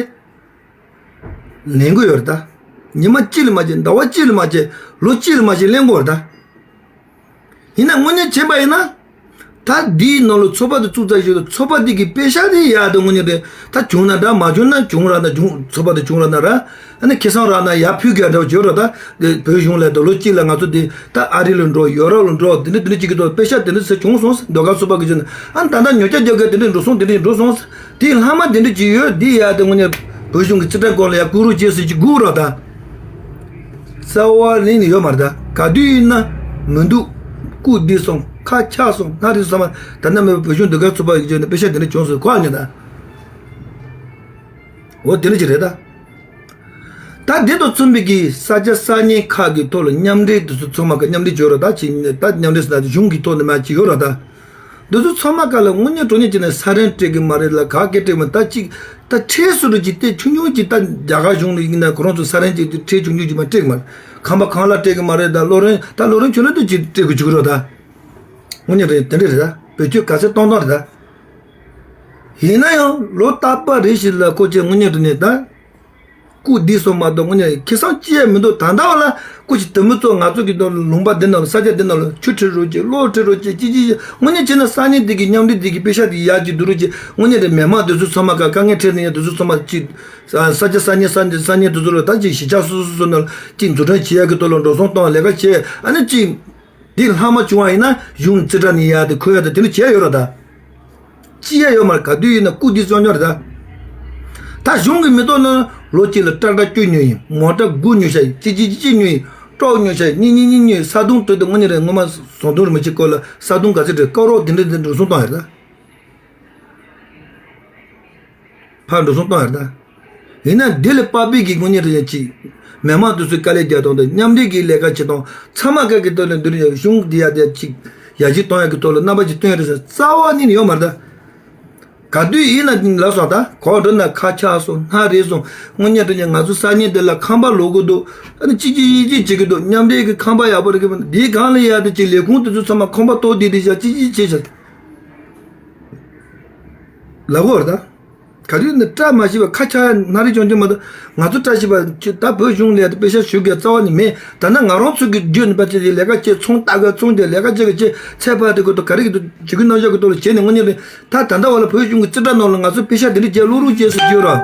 ལེན་གི་ཡོད་རེད། ད་ཉི་མ་གཅིག་ལ་མ་བྱེད། ཟླ་བ་གཅིག་ལ་མ་བྱེད། ལོ་གཅིག་ལ་མ་བྱེད་ལེན་གི་ཡོད་རེད། ད་ཡིན་ན་དངོས་གནས་བྱས་པ་ཡིན་ན། ད་འདིའི་ནང་ལ་ཚོགས་པ་དེ་བཙུགས་ཚར་ཞིག་ལ་ཚོགས་པ་དེ་གི་པེ་ཤག་དེ་ཡར་དེ་དངོས་གནས་རེད། ད་བྱུང་ན་འདྲ་མ་བྱུང་ན་བྱུང་ར་ན་བྱུང་ཚོགས་པ་དེ་བྱུང་ར་ན་ར། ཨ་ནི་ཁེ་བཟང་རག་ན་ཡར་ཕུལ་དགོས་འདྲ་བོ་བརྗོད་ར། ད་བོད་གཞུང་ལ་ད་ལོ་གཅིག་ལ་ང་ཚོ་དེ་ད་ཨ་རི་ལ་འགྲོ། ཡོ་རོབ་ལ་འགྲོ། དེ་འདྲ་དེ་འདྲ་གཅིག་གི་ཐོག་པེ་ཤག་དེ་འདྲ་ཟེར་བྱུང་སོང་། ཟློས་གར་ཚོགས་པ་གི་བྱུང་ན་ཨ་ནི་ད་ལྟ་ཉོ་ཆ་རྒྱག་གི་དེ་འདྲ་འགྲོ་སོང་། དེ་འདྲ་འགྲོ་སོང་། དེ་ལྷག་མ་དེ་འདྲ་གཅིག་ཡོད། དེ་ཡར་དེ་དངོས་གནས་བོད་གཞུང་གི་རྩིས་ཁྲ་སྐོར་ལ་ཡར་བསྐུར་རོགས་བྱེད་ཟེར་གྱི་སྒུག་རོགས། ད་རྩ་བ་ནས་ནི་ཡོད་མ་རེད། ད་ག་དུས་ཡིན་ན་མི་འདུག་སྐུ་བདེ་སོང་། ཁ་ཆག་སོང་། སྣ་རིང་སོང་། ད་ནི་མི་བོད་གཞུང་ཟློས་གར་ཚོགས་པ་གི་བྱུང་ན་པེ་ཤག་དེ་འདྲ་བྱུང་སོང་། གོ་ཨ་ཉོ་ད། འོ་དེ་འདྲ་ཅིག་རེད་ད། ད་དེ་དང་མཚུངས་པའི་གི་ས་ཆ་ས་གནས་ཁག་གི་ཐོག་ལ་མཉམ་འབྲེལ་དེ་ཚོ་ཚང་མ་ག་མཉམ་འབྲེལ་བྱོས་རོགས། ད་ཅིག་ད་མཉམ་འབྲེལ་ཟེར་ན་གཞུང་གི་ཐོག་ནས་མ་ཅིག་ཡོད་རོགས། ད་འདི་ཚོ་ཚང་མ་ག་ལ་དངོས་གནས་དྲང་གནས་བྱས་ན་ས་རིན་སྤྲད་གི་མ་རེད་ལ་ག་གེ་སྤྲད་མ། ད་ཅིག་ད་ཁྲལ་སུ་རུ་ཅིག་སྤྲད་ཆུང་ཆུང་ཅིག་ད་རྒྱ་གར་གཞུང་ལ་ཡིན་ན་ཁོ་རང་ཚོ་ས་རིན་ཅིག་ཁྲལ་ཆུང་ཆུང་ཅིག་མ་སྤྲད་གི་མ་རེད། ཁང་པ་གང་ལ་སྤྲད་གི་མ་རེད། ད་གློག་རིན། ད་གློག་རིན་ཁྱོན་ནས་དུ་ཅིག་སྤྲད་གི་བཅུག་རོགས། ད་དངོས་གནས་རེད། དེ་འདྲ་རེད། ད་བེད་སྤྱོད་ག་ཚད་གཏོང་སྟངས་རེད། ད་ཡིན་ན་ཡང་ལོ་རྟག་པ་རེ་ཞིག་ལ་ཁོ་ཅིག་དངོས་གནས་དྲང་གནས་ད། སྐུ་འདི་སོང་མ་གཏོགས་དངོས་གནས་ཁེ་བཟང་ཅི་ཡང་མི་འདུག་ད་ལྟ་བ་ལ་སྐུ་ཞིག་དུ་མི་ཚོ་ང་ཚོ་གི་ནང་ལ་ལུང་པ་འདི་ནང་ལ་ས་ཆ་འདི་ནང་ལ་ཆུ་ཁྲིད་རོགས་བྱེད། གློག་ཁྲིད་རོགས་བྱེད། ཅི་ཅི་ཅི་དངོས་གནས་བྱས་ན་ས་གནས་འདི་གི་མཉམ་འབྲེལ་འདི་གི་པེ་ཤག་འདི་ཡར་གྱི་བསྡུ་རོགས་བྱེད། དངོས་གནས་རེད། མི་མང་འདི་ཚོ་ཚང་མ་ག་དཀའ་ངལ་འཕྲད་ནས་ཡང་འདི་ཚོ་ཚང་མ་ཅིག་ས་ས་ཆ་ས་གནས་ས་ས་གནས་འདི་ཚོ་ལ་ད་ཅིག་གཞིས་ཆགས་སོ་སོ་སོ་ནང་ལ་ཅིག་འཛུགས་སྐྲུན་བྱེད་ཡག་གི་ཐོག་ལ་འགྲོ་སོང་གཏོང་ལས་ཀ་བྱེད། ཨ་ནི་ཅིག་འདི་ལྷག་མ་བྱུང་བ་ཡིན་ན་གཞུང་རྩིས་ཁྲ་ནས་ཡར་དེ་འཁོར་ཡ་དེ་དེ་འདྲ་བྱས་ཡོད་རེད་ད། ཅི་ཡ་ཡོད་མ་རེད། ག་དུས་ཡིན་ན་སྐུ་འདི་རྩོད་རྙོག་རེད་ད། ད་གཞུང་གི་མི་ཐོག་ནང་ལོ་གཅིག་ལ་ཊ་ཀྲ་བཅུ་ཉོས་ཡིན། མོ་ཊ་དགུ་ཉོས་ཤག་ཡིན། གཅིག་གཅིག་གཅིག་གཅིག་ཉོས་ཡིན། ཊོག་ཉོས་ཤག་ཡིན། གཉིས་གཉིས་གཉིས་ཉོས་ཡིན། ས་དུང་དོད་དུ་དངོས་གནས་རེད། ངོ་མ་ཟམ་གདོང་རིན་པོ་ཆེ་སྐོར་ལ་ས་དུང་ག་ཚོད་རེད། ཀ་རོག་དེ་འདྲ་དེ་འགྲོ་སོང་བཏང་ཡོད་རེད་ད། ཕར་འགྲོ་སོང་བཏང་ཡོད་རེད་ད། ཡིན་ན་འདི་ལས་པ་པི་གི་དངོས་གནས་རེད་ཡ་ཅིག་མི་མང་དེ་ཚོའི་དཀའ་ལས་རྒྱག་སྟངས་དང་མཉམ་འབྲེལ་གྱི་ལས་ཀ་བྱེད་སྟངས་ཚང་མ་ག་གི་ཐོག་ལ་འདི་རུ་ཡ་གཞུང་འདི་ཡ་དེ་ཅིག་ཡར་རྒྱས་གཏོང་ཡག་གི་ཐོག་ལ་རྣམ་པ་ཅིག་སྟོན་ཡ་རེད་ཟེར་རྩ་བ་ནས་ཡོད་མ་རེད་ད། ག་དུས་ཡིན་ན་ལབ་སོང་ད། གོ་འགྲོ་ན་ཁ་ཆག་སོང་། སྣ་རལ་སོང་། དངོས་གནས་དྲང་གནས་ང་ཚོ་ས་གནས་འདི་ལ་ཁང་པ་ལོག་གི་འདུག་ཨ་ནི་ཅི་ཅི་ཡི་ཅི་བྱེད་ཀྱི་འདུག་མཉམ་འབྲེལ་གྱི་ཁང་པ་ཡག་པོ་རེད་གི་མ། འདིའི་སྒང་ལ་ཡ་དེ་ཅིག་ལས་ཁུངས་དེ་ཚོ་ཚང་མ་ཁང་པ་གཏོར་བསྡད་དེ་བཞག་ཅི་ཅི་བྱེད་བྱ་ལབ་གོ་རེད་ད། ག་དུས་ནི་བཀྲ་མ་ཤིས་པ་ཁ་ཆག་སྣ་རལ་ཅོང་ཅོང་མ་གཏོགས་ང་ཚོ་བཀྲ་ཤིས་པ་ཅི་ད་བོད་གཞུང་ལ་ཡ་དེ་པེ་ཤག་ཞུ་དགོས་རྩ་བ་ནས་མེད། ད་ནི་ང་རང་ཚོ་གི་རྒྱུ་ནི་པ་ཅི་ལས་ཀ་བྱེད། ཚོང་ལྟ་གི་ཚོང་དེ་ལས་ཀ་བྱེད་གི་བྱེད། ཚད་པ་དེ་གི་ཐོག་ག་རེ་གི་ཐོག་བྱེད་གི་རྣམ་གཞག་གི་ཐོག་ལ་བྱེད་ནས་དངོས་གནས་རེད། ད་ད་ལྟ་བ་ལ་བོད་གཞུང་གི་རྩིས་ཁྲ་ནང་ལ་ང་ཚོ་པེ་ཤག་དེ་འདྲ་རྒྱག་བླུག་རུག་བྱས་སུ་བརྗོད་ར།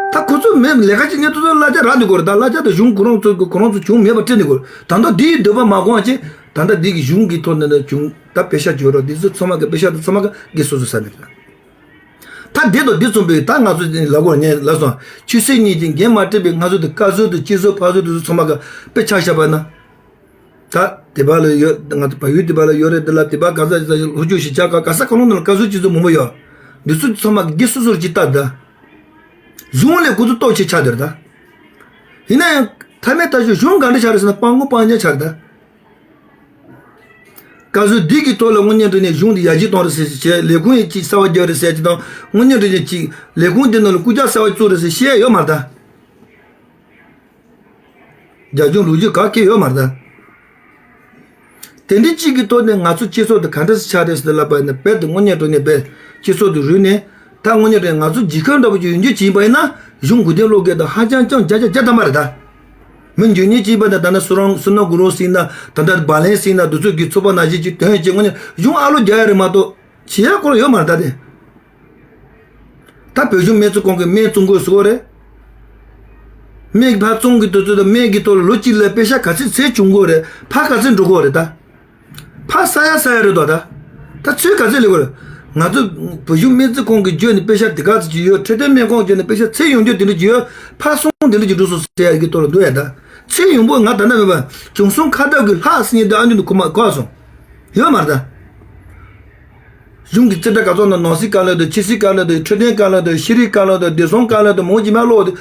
ད་ཁོ་ཚོ་མེད་ལས་ཀ་བྱེད་མཁན་དེ་ཚོ་གླ་ཆ་རག་འདུག་གོ་རེད། ད་གླ་ཆ་དང་གཞུང་ཁོ་རང་ཚོ་གི་ཁོ་རང་ཚོ་བྱུང་མེད་པ་སྤྲད་འདུག་གོ་རེད། ད་ལྟ་འདིའི་འདོད་པ་མ་སྐོང་བ་བྱས། ད་ལྟ་འདི་གི་གཞུང་གི་ཐོག་ནས་ནས་བྱུང་ད་པེ་ཤག་བྱོས་རོགས། འདི་ཚོ་ཚང་མ་གི་པེ་ཤག་དང་ཚང་མ་གི་སྒེར་སོ་སོ་ས་ནས་རེད། ད་འདི་དང་འདི་མཚུངས་པའི་ད་ང་ཚོ་ལ་གོ་ངས་ལབ་སོང་། ཆོས་སྲིད་གཉིས་ཀྱི་འགན་མ་སྤྲད་པའི་ང་ཚོ་དེ་བཀའ་ཟུར་དང་སྤྱི་ཟུར་ཕར་ཟུར་དེ་ཚོ་ཚང་མ་ག་དཔེ་ཆ་བཞག་པ་ན། ད་དེ་པ་ལ་ཡོད། ང་ཚོ་བལ་ཡུལ་དེ་པ་ལ་ཡོད་རེད། དེ་ལ་དེ་པ་ག་ས་ལྷོ་ཕྱོགས་གཞིས་ཆགས་ག་ག་ས་ག་ལོང་དེ་ལ་བཀའ་ཟུར་སྤྱི་ཟུར་མང་པོ་ཡོད། འདི་ཚོ་ཚང་མ་སྒེར་སོ་སོར་ཅིག་ལྟ་ད། གཞུང་ལས་ཁོ་ཚོ་ལྟོ་ཆེ་ཆགས་དེར་ད། ཡིན་ན་ཡང་མཐའ་མའི་ལྟ་ཞོག་གཞུང་ག་འདྲ་ཆགས་རེད་ཟེར་ན་སྤང་གོ་སྤང་རྐྱང་ཆགས་རེད་ད། བཀའ་ཟུར་འདི་གི་ཐོག་ལ་དངོས་གནས་དྲང་གནས་གཞུང་འདི་ཡར་རྒྱས་གཏོང་རེད་ཟེར་བྱས། ལས་ཁུངས་ཡིན་གཅིག་གསར་པ་རྒྱག་རེད་ཟེར་གྱི་དང་། དངོས་གནས་དྲང་གནས་གཅིག་ལས་ཁུངས་འདི་ནང་ལ་རྐུབ་བཀྱག་གསར་པ་བཙུགས་རེད་ཟེར་བཤད་ཡ་ཡོད་མ་རེད་ད། རྒྱ་གཞུང་ལོ་རྒྱུས་ག་གེ་ཡོད་མ་རེད་ད། དེ་འདྲའི་གཅིག་གི་ཐོག་ནས་ང་ཚོ་སྤྱི་ཚོགས་འདི་ག་འདྲ་སེ་ཆགས་རེད་ཟེར་ལབ་པ་ཡིན་ན། དཔེ་དེ་དངོས་གནས་དྲང་གནས་དཔེ་སྤྱི་ཚོགས་འདི་རུལ་ནས། ད་དངོས་གནས་དྲང་གནས་ང་ཚོ་འཇིགས་སྐུལ་འདྲ་པོ་ཅིག་ཡོང་རྒྱུ་ཅིག་ཡིན་པ་ཡིན་ན། གཞུང་གོ་དེ་སློག་གི་དང་ཧ་ཅང་ཅང་བརྒྱ་ཆ་བརྒྱ་ཐམ་པ་རེད་ད། མི་འཇོན་ཉེ་ཅིག་ཡིན་པ་ན་ད་ནི་སུ་རང་སུ་ནོ་གུ་རུ་སིང་ན་ད་ལྟ་བ་ལན་སིང་ན་འདི་ཚོ་གི་ཚོགས་པ་ནང་བཞིན་ཅིག་དོན་ཡོད་ཅིག་དངོས་གནས་གཞུང་ཨ་ལོ་རྒྱག་ཡ་རེད་མ་གཏོགས་བྱེད་ཡ་སྐོར་ཡོད་མ་རེད་ད་དེ། ད་བོད་གཞུང་སྨན་རྩིས་ཁང་གི་སྨན་བཙོང་དགོས་ཟེར་གོ་རེད། སྨན་ཕར་བཙོང་གི་དུས་ཚོད་དང་སྨན་གྱི་ཐོག་ལ་ལོ་གཅིག་ལ་པེ་ཤ་ག་ཚད་ཚད་བྱུང་དགོས་རེད། ཕར་ག་ཚད་འགྲོ་དགོས་རེད་ད། ཕར་ས་ཡ་ས་ཡ་རེད་དོ་ད། ད་ཚོད་ག་ཚད་ལས་དགོས་རེད། ང་ཚོ་བོད་གཞུང་སྨན་རྩིས་ཁང་གི་བརྒྱུད་ནས་པེ་ཤ་དེ་ག་ཚད་ཅིག་ཡོད། འཕྲོད་བསྟེན་སྨན་ཁང་བརྒྱུད་ནས་པེ་ཤ་ཚད་ཡོང་རྒྱུ་དེ་འདྲ་ཅིག་ཡོད། ཕར་སོང་དེ་འདྲ་ཅིག་འགྲོ་སོང་ཟེར་ཡ་གི་ཐོག་ལ་འདུག་ཡ་ད། ཚད་ཡོང་པོ་ང་ད་ལྟ་མེད་པ། བྱུང་སོང་ཁ་བཏགས་ཀྱི་ལྷག་ཟེར་ཉིན་དེ་ཨ་མདོ་ནས་ཁོ་མ་གོ་སོང་། ཡོད་མ་རེད་ད། གཞུང་གི་རྩིས་ཁྲ་ག་ཚོད་ན་ནང་སྲིད་བཀའ་བློན་དང་ཕྱི་སྲིད་བཀའ་བློན་དང་འཕྲོད་བསྟེན་བཀའ་བློན་དང་ཤེས་རིག་བཀའ་བློན་དང་བདེ་སྲུང་བཀའ་བློན་དང་མང་ཇི་མ་ལོག་དེ།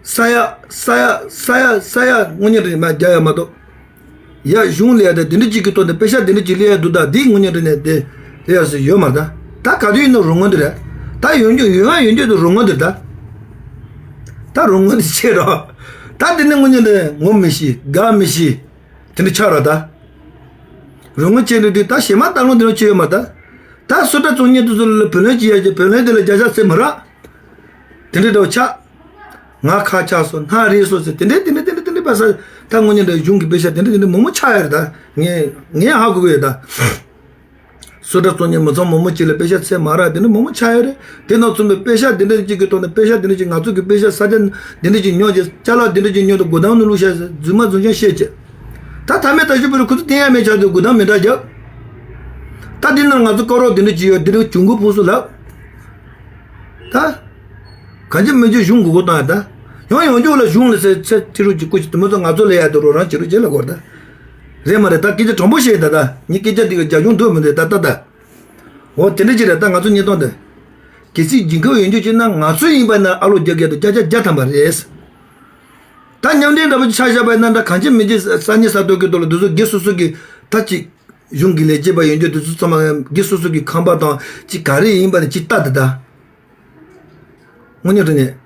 ས་ཡ་ས་ཡ་ས་ཡ་ས་ཡ་དངོས་གནས་དྲང་གནས་མ་རྒྱག་ཡ་མ་གཏོགས། ཡ་གཞུང་ལས་ཡ་དེ་འདི་འདྲ་ཅིག་གི་ཐོག་ནས་པེ་ཤག་འདི་འདྲ་ཅིག་ལས་ཡ་འདུག་ད་འདི་དངོས་གནས་དྲང་གནས་དེ་ལས་ཡ་སུ་ཡོད་མ་རེད་ད། ད་ག་དུས་ཡིན་ན་རོགས་དངུལ་འདི་རེད། ད་ཡོང་རྒྱུ་ཡོང་ཡ་ཡོང་རྒྱུ་དེ་རོགས་དངུལ་འདི་རེད་ད། ད་རོགས་དངུལ་འདི་ཆད་རོགས། ད་འདི་ནི་དངོས་གནས་དྲང་གནས་ངོ་མི་ཤེས་དགའ་མི་ཤེས། དེ་འདྲ་ཆགས་རོགས་ད། རོགས་དངུལ་ཆད་འདྲ་དུས་ད་གཞན་མ་ལྟ་ལོང་འདི་རང་ཆད་ཡོད་མ་རེད་ད། ད་སུ་འདྲ་བཙོང་མཁན་དེ་ཚོ་ལ་བུ་ལོན་ཅིག་ཡ་གི་བུ་ལོན་དེ་ལ་བརྒྱ་ཆ་ཚད་མ་རག་དེ་འདྲ་འདྲ་བོ་ཆགས། ང་ཁ་ཆགས་སོང་སྣ་རལ་སོང་ཟེར་དེ་འདྲའི་དེ་འདྲའི་དེ་འདྲའི་དེ་འདྲའི་པ་ས་ད་དངོས་གནས་འདྲ་གཞུང་གི་པེ་ཤག་དེ་འདྲ་དེ་འདྲ་མང་པོ་ཆགས་ཡོད་རེད་ད། ངས་ངས་ཧ་གོ་གི་ཡོད་ད། སོ་ཊ་བཙོང་མཁན་མི་ཚང་མང་པོ་ཅིག་ལ་པེ་ཤག་ཚད་མ་རག་དེ་འདྲ་མང་པོ་ཆགས་ཡོད་རེད། དེ་ནང་ཚུད་པའི་པེ་ཤག་དེ་འདྲ་ཅིག་གི་ཐོག་ནས་པེ་ཤག་དེ་འདྲ་ཅིག་ང་ཚོ་གི་པེ་ཤག་ས་ཆ་དེ་འདྲ་ཅིག་ཉོ་རྒྱུ་ཅ་ལག་དེ་འདྲ་ཅིག་ཉོ་དུ་སྒོ་ཐང་ནང་བླུགས་བཞག་རྫུན་མ་རྫུན་རྐྱང་བཤད་ཅིག་ད་ཐ་མའི་ད་ཞུ་བོད་རིགས་ཁོ་ཚོ་བསྟན་ཡ་མེད་ཆགས་དུས་དགུ་དང་མི་འདྲ་རྒྱབ། ད་འདི་ནང་ང་ཚོ་བཀའ་རོགས་འདི་འདྲ་ཅིག་ཡོད་འདི་འདྲ་གྱོང་གུན་ཕོག་སོང་ལབ། ད། གང་ཅི་མི་ཅི་གཞུང་མགོ་སྐོར་བཏང་ཡ་ད། ཡང་ཡང་འཇོག་ལ་གཞུང་ལ་ཚེ་ཚེ་ཁྲི་རུ་ཅིག་སྐུ་ཅིག་དུ་མི་ཚོ་ང་ཚོ་ལས་ཡ་དུ་རོགས་རམ་བྱེད་རུ་བྱེད་ལ་སྐོར་ད། རེད་མ་རེད་ད་སྐད་ཆ་དྲང་པོ་བཤད་ད་ད་ངས་སྐད་ཆ་འདི་ག་རྒྱ་གཞུང་འདུག་མི་འདུག་ད་ད་ད། འོ་དེ་འདྲ་ཅིག་རེད་ད་ང་ཚོ་གཉིས་སྟོང་དེ། གལ་སྲིད་འཇིགས་སྐུལ་ཡོང་རྒྱུ་ཅིག་ན་ང་ཚོ་ཡིན་པ་ན་ཨ་ལོ་བརྒྱ་བརྒྱ་དང་བརྒྱ་ཆ་བརྒྱ་ཐམ་པ་རེད། ད་མཉམ་འབྲེལ་འདྲ་པོ་ཅིག་ཆ་བཞག་པ་ཡིན་ན་འདྲ་གང་ཅི་མི་ཅི་ས་གནས་ས་ཐོག་གི་ཐོག་ལ་འདི་ཚོ་སྒེར་སོ་སོ་གི་ད་ཅིག་གཞུང་གི་ལས་བྱེད་པ་ཡོང་རྒྱུ་དེ་ཚོ་ཚང་མ་སྒེར་སོ་སོ་གི་ཁང་པ་དང་ཅིག་ག་རེ་ཡིན་པ་ནི་ཅིག་ལྟ་དེ་ད། དངོས་གནས་དྲང་གནས།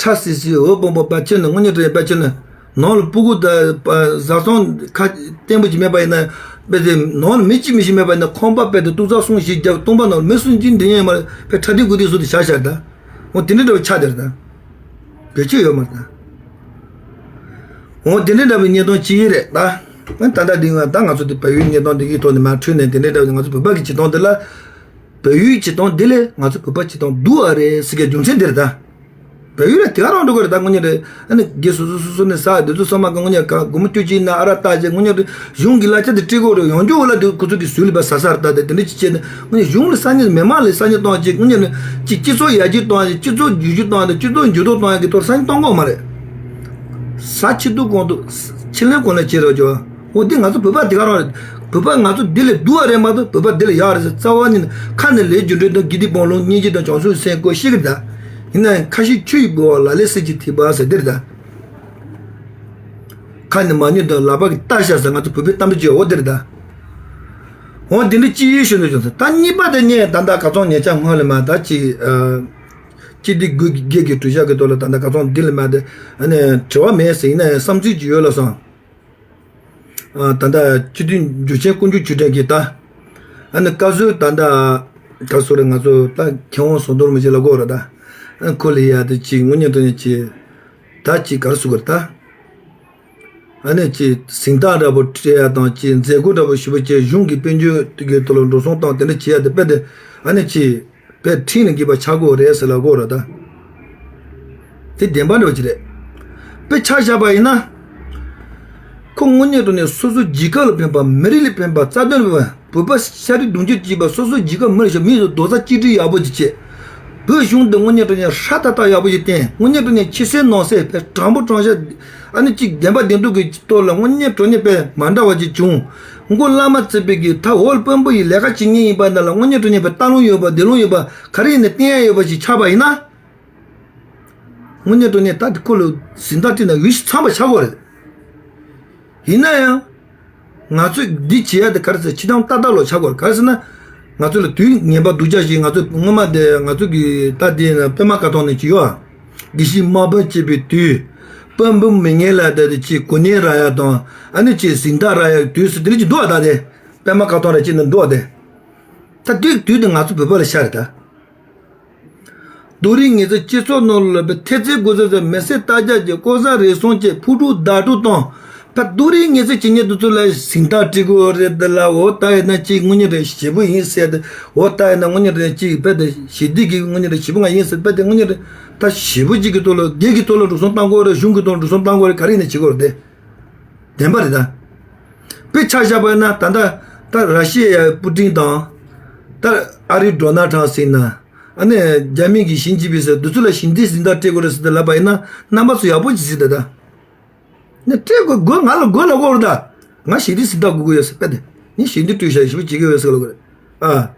ཁྲ་སིལ་སིལ་འོད་སྤོང་པོ་པ་ཁྱེད་ནི་དངོས་གནས་དྲང་གནས་པ་ཁྱེད་ནི་ནང་ལ་སྤུ་གུ་དང་བཟའ་ཚང་ཁ་བརྟན་པོ་ཅིག་མེད་པ་ཡིན་ན་དཔེ་དེ་ནང་ལ་མི་གཅིག་མི་ཤི་མེད་པ་ཡིན་ན་ཁང་པ་དཔེ་དེ་ཏུག་ཙག་སོང་ཞིག་རྒྱབ་སྟོང་པ་ནང་ལ་མི་སུ་གཅིག་འདི་ཡིན་མ་རེད་པས་ཁྲ་དེ་དགུ་དེ་སུ་དེ་བྱ་བྱ་ད། འོ་དེ་འདྲ་འདྲ་བོ་ཆགས་དེར་ད། བེད་སྤྱོད་ཡོད་མ་རེད་ད། འོ་དེ་འདྲ་འདྲ་བའི་གནས་སྟངས་ཅིག་རེད་ད། ད་ལྟ་འདི་ང་ད་ང་ཚོ་དེ་བལ་ཡུལ་གནས་སྟངས་འདི་གི་ཐོག་ནས་མར་འཁྲུལ་ནས་དེ་འདྲ་འདྲ་བའི་ང་ཚོ་བོད་པ་གི་བྱེད་སྟངས་འདི་ལ། བལ་ཡུལ་བྱེད་སྟངས་འདི་ལས་ང་ཚོ་བོད་པ་བྱེད་སྟངས་སྡུག་ཨ་རེད་ཟེར་གྱི་རྒྱུ་མཚན་འདི་རེད་ད། བལ་ཡུལ་ལ་དེ་ག་རང་འགྲོ་གི་རེད་ད་དངོས་གནས་རེད། ཨ་ནི་སྒེར་སོ་སོ་སོ་སོ་ནས་ཟ་དེ་ཚོ་ཚང་མ་གི་དངོས་གནས་ག་སྒོར་མོ་བཅུ་གཅིག་ན་ཨ་ར་ལྟ་བྱས་དངོས་གནས་རེད་གཞུང་གི་གླ་ཆ་དེ་སྤྲད་དགོས་རེད་ཡོང་རྒྱུ་བོ་ལ་དེ་ཁོ་ཚོ་གི་ཟུར་ལ་པ་ཟ་ཟ་རེད་ད་དེ་དེ་འདྲ་ཅིག་བྱས་ནས་དངོས་གནས་གཞུང་ལ་ས་གནས་མི་མང་ལ་ས་གནས་གཏོང་བྱས་དངོས་གནས་ནི་ཅིག་སྤྱི་ཚོགས་ཡར་རྒྱས་གཏོང་བྱས་སྤྱི་ཚོགས་བསྒྱུར་བཅོས་གཏོང་བྱས་སྤྱི་ཚོགས་འགྱུར་ལྡོག་གཏོང་ཡ་གི་ཐོག་ས་གནས་གཏོང་གི་ཡོད་མ་རེད། ཟ་ཕྱི་དུས་གོང་དུ་ཕྱི་ལན་གོང་ལ་བྱེད་རོགས་བྱོས། འོ་འདི་ང་ཚོ་བོད་པ་དེ་ག་རང་རེད། བོད་པ་ང་ཚོ་འདི་ལས་སྡུག་བ་རེད་མ་གཏོགས་བོད་པ་འདི་ལས་ཡག་རེད་ཟེར་རྩ་བ་ཉིད་ནས་ཁ་ནས་ལས་རྒྱུ་འབྲས་དང་དགེ་སྡིག་སྤོང་ལུགས་སྙིང་རྗེ་དང་བྱང་ཆུབ་སེམས་བསྐོ་ཤེས་ཀྱི་རེད་ད། ཡིན་ན་ཡང་ཁ་ཞིག་ཆུ་ཡི་ལྦུ་བ་ལ་ལས་སྲིད་ཀྱི་ཐིགས་པ་ཟེར་འདི་རེད་ད། ཁ་ནས་མ་ཉོན་དང་ལག་པ་གིས་བལྟ་ཤག་ཟེར་ང་ཚོ་བོད་པའི་གཏམ་དཔེ་བྱས་འོ་འདི་རེད་ད། འོ་འདི་འདྲ་ཅི་ཡིན་ཞུ་འདོད་བྱུང་ཟེར་ད་གཉིས་པ་དེ་ངས་ད་ལྟ་ག་ཚོད་ཉེ་ཆར་སྔོན་ལ་མ་ད་ཅིག་སྤྱི་འཐུས་དགུ་སྒེར་གྱི་གྲོས་ཆོད་ཀྱི་ཐོག་ལ་ད་ལྟ་ག་ཚོད་འདི་ལ་མ་དེ་ཨ་ནི་དྲི་བ་མེད་ཟེར་ཡིན་ན་ཡང་བསམ་ཚུལ་ཅིག་ཡོད་ལ་སོང་། ད་ལྟ་སྤྱི་འཐུས་འཇུ་ཆེན་དཀོན་མཆོག་ཆོས་སྒྲོན་གྱིས་ད་ཨ་ནི་བཀའ་ཟུར་ད་ལྟ་ད་སོ་རེ་ང་ཚོ་ད་མཁས་དབང་ཟམ་གདོང་རིན་པོ་ཆེ་ལ་གོ་ར་ད་ཨ་ཁོ་ལ་ཡ་དེ་ཅིག་དངོས་གནས་དྲང་གནས་ཅིག་ད་ཅིག་ག་རེ་ཟེར་དགོས་རེད་ད། ཨ་ནི་ཅིག་གཟེངས་རྟགས་འདྲ་པོ་སྤྲད་ཡ་དང་ཅིག་མཛད་སྒོ་འདྲ་པོ་ཞེ་པོ་ཅིག་གཞུང་གི་དཔལ་འབྱོར་དེ་གའི་ཐོག་ལ་འགྲོ་སོང་བཏང་དེ་འདྲ་བྱེད་ཡ་དེ་དཔེ་དེ་ཨ་ནི་ཅིག་དཔེ་ཁྲིམས་ལ་འགལ་བ་ཆགས་ཀྱི་ཡོད་རེད་ཟེར་ལབ་ཀྱི་ཡོད་རེད་ད། དེ་བདེན་པ་འདྲ་པོ་ཅིག་རེད། དཔེ་ཆ་བཞག་པ་ཡིན་ན། ཁོ་དངོས་གནས་དྲང་གནས་སོ་སོ་རྒྱལ་ཁབ་ལ་ཕན་པ་མི་རིགས་ལ་ཕན་པ་རྩ་དོན་ལ་ཕན་པ། བོད་པ་ཤ་རུས་གདུང་རྒྱུད་གཅིག་པ་སོ་སོའི་རྒྱལ་ཁབ་མི་རིགས་ཤིག་མི་ཡི་རྡོག་རྩ་གཅིག་སྒྲིལ་ཡག་པོ་ཅིག་བྱེད། བོད་གཞུང་འདི་དངོས་གནས་དྲང་གནས་ཧྲ་ཏག་ཏག་ཡག་པོ་ཅིག་བསྟན། དངོས་གནས་དྲང་གནས་ཕྱི་གསལ་ནང་གསལ་དཔེ་དྲང་པོ་དྲང་བཞག་ཨ་ནི་གཅིག་བདེན་པ་བདེན་ཐུག་གི་ཐོག་ལ་དངོས་གནས་དྲང་གནས་དཔེ་མ་འདྲ་བ་ཅིག་བྱུང་། མགོ་བླ་མ་བརྩིས་པའི་གི་ད་འོག་དཔོན་པོ་ཡི་ལས་ཀ་བྱེད་མཁན་ཡིན་པ་འདི་ལ་དངོས་གནས་དྲང་གནས་དཔེ་ལྟ་ལོང་ཡོད་པ་བདེ་ལོང་ཡོད་པ་ག་རེ་ཡིན་ནའི་བསྟན་ཡ་ཡོད་པ་ཞིག་ཆགས་པ་ཡིན་ན། དངོས་གནས་དྲང་གནས་ད་ཁོ་ལ་གཟེངས་རྟགས་སྤྲད་ན་འོས་ཤིང་འཚམས་པ་ཆགས་ཀྱི་ཡོད་རེད། ཡིན་ན་ཡང་། ང་ཚོས་འདི་བྱེད་ཡ་དེ་ག་རེ་ཟེར་ཕྱི་ཐང་ཏག་ཏག་ལོ་ཆགས་དགོས་རེད་ག་རེ་ཟེར་ན། ང་ཚོ་ལ་དུས་ངན་པ་སྡུག་ཅག་ཞིག་ང་ཚོ་སྔོན་མ་དེ་ང་ཚོ་གི་ད་དེ་ན་པད་མ་དཀར་ཐང་ནས་ཅིག་ཡོད་ཨ། དགེ་བཤེས་དམག་དཔོན་བྱེད་པའི་དུས། དཔོན་པོ་མི་ངན་ལ་ད་དེ་ཅིག་གོ་གནས་རག་ཡ་དང་ཨ་ནི་ཅིག་གཟེངས་རྟགས་རག་ཡ་དུས་སུ་དེ་རིགས་ཅིག་འདུག་ཨ་ད་དེ། པད་མ་དཀར་ཐང་ར་ཅིག་ནས་འདུག་ཨ་དེ། ད་དུས་དུས་དེ་ང་ཚོ་བོད་པ་ལ་ཤར་རེད་ད། རྡོ་རིང་ངེས་ཚེ་སྤྱི་ཚོགས་ནང་ལ་པའི་ཐེལ་ཙེ་དགོས་ཚེ་ཚེ་མི་སེར་ལྟ་རྒྱ་ཀྱི་ལྐོག་ཟ་རེ་ཟུང་བཅས་ཕུ་དཀྲུག་བདའ་དཀྲུག་བཏང་། ད་རྡོ་རིང་ངེས་ཚེ་བྱེད་མཁན་དེ་ཚོ་ལ་གཟེངས་རྟགས་སྤྲད་དགོས་རེད་དེ་ལ་འོ་ད་ཡིན་ན་ཅིག་དངོས་གནས་རེད་ཞེ་པོ་ཡིན་ཟེར་ཏེ་འོ་ད་ཡིན་ན་དངོས་གནས་རེད་ཅིག་དཔེ་དེ་ཞི་བདེ་གི་དངོས་གནས་རེད་ཞེ་པོ་ང་ཡིན་ཟེར་དཔེ་དེ་དངོས་གནས་རེད་ད་ཞེ་པོ་ཅིག་གི་ཐོག་ལ་སྒེར་གྱི་ཐོག་ལ་འགྲོ་སོང་བཏང་དགོས་རེད་གཞུང་གི་ཐོག་ལ་འགྲོ་སོང་བཏང་དགོས་རེད་ག་རེ་ཡིན་ན་བྱེད་དགོས་རེད་དེ། བདེན་པ་རེད་ད། དཔེ་ཆ་བཞག་པ་ཡིན་ན་ད་ལྟ་ད་ར་ཤི་ཡའི་པུ་ཏིན་དང་། ད་ཨ་རིའི་ཌོ་ནལ་ཊམ་ཟེར་ན། ཨ་ནི་རྒྱ་མི་གི་ཞིན་ཅིན་ཕིང་ཟེར་འདི་ཚོ་ལ་ཞི་བདེའི་གཟེངས་རྟགས་སྤྲད་དགོས་རེད་ཟེར་ཏེ་ལབ་པ་ཡིན་ན་རྣམ་པ་ཚོ་ཡག་པོ་ཅིག་གཟིགས་ད་ད། ནི་སྤྲད་དགོས་དགོས་ང་ལ་དགོས་ལ་དགོས་རེད་ད། ང་ཞི་བདེའི་གཟེངས་རྟགས་དགོས་ཀྱི་ཡོད་ཟེར་དཔེ་དེ། ངས་ཞི་བདེ་སྤྲོད་བཞག་ཞི་བ་བྱེད་ཀྱི་ཡོད་ཟེར་ལབ་དགོས་རེད།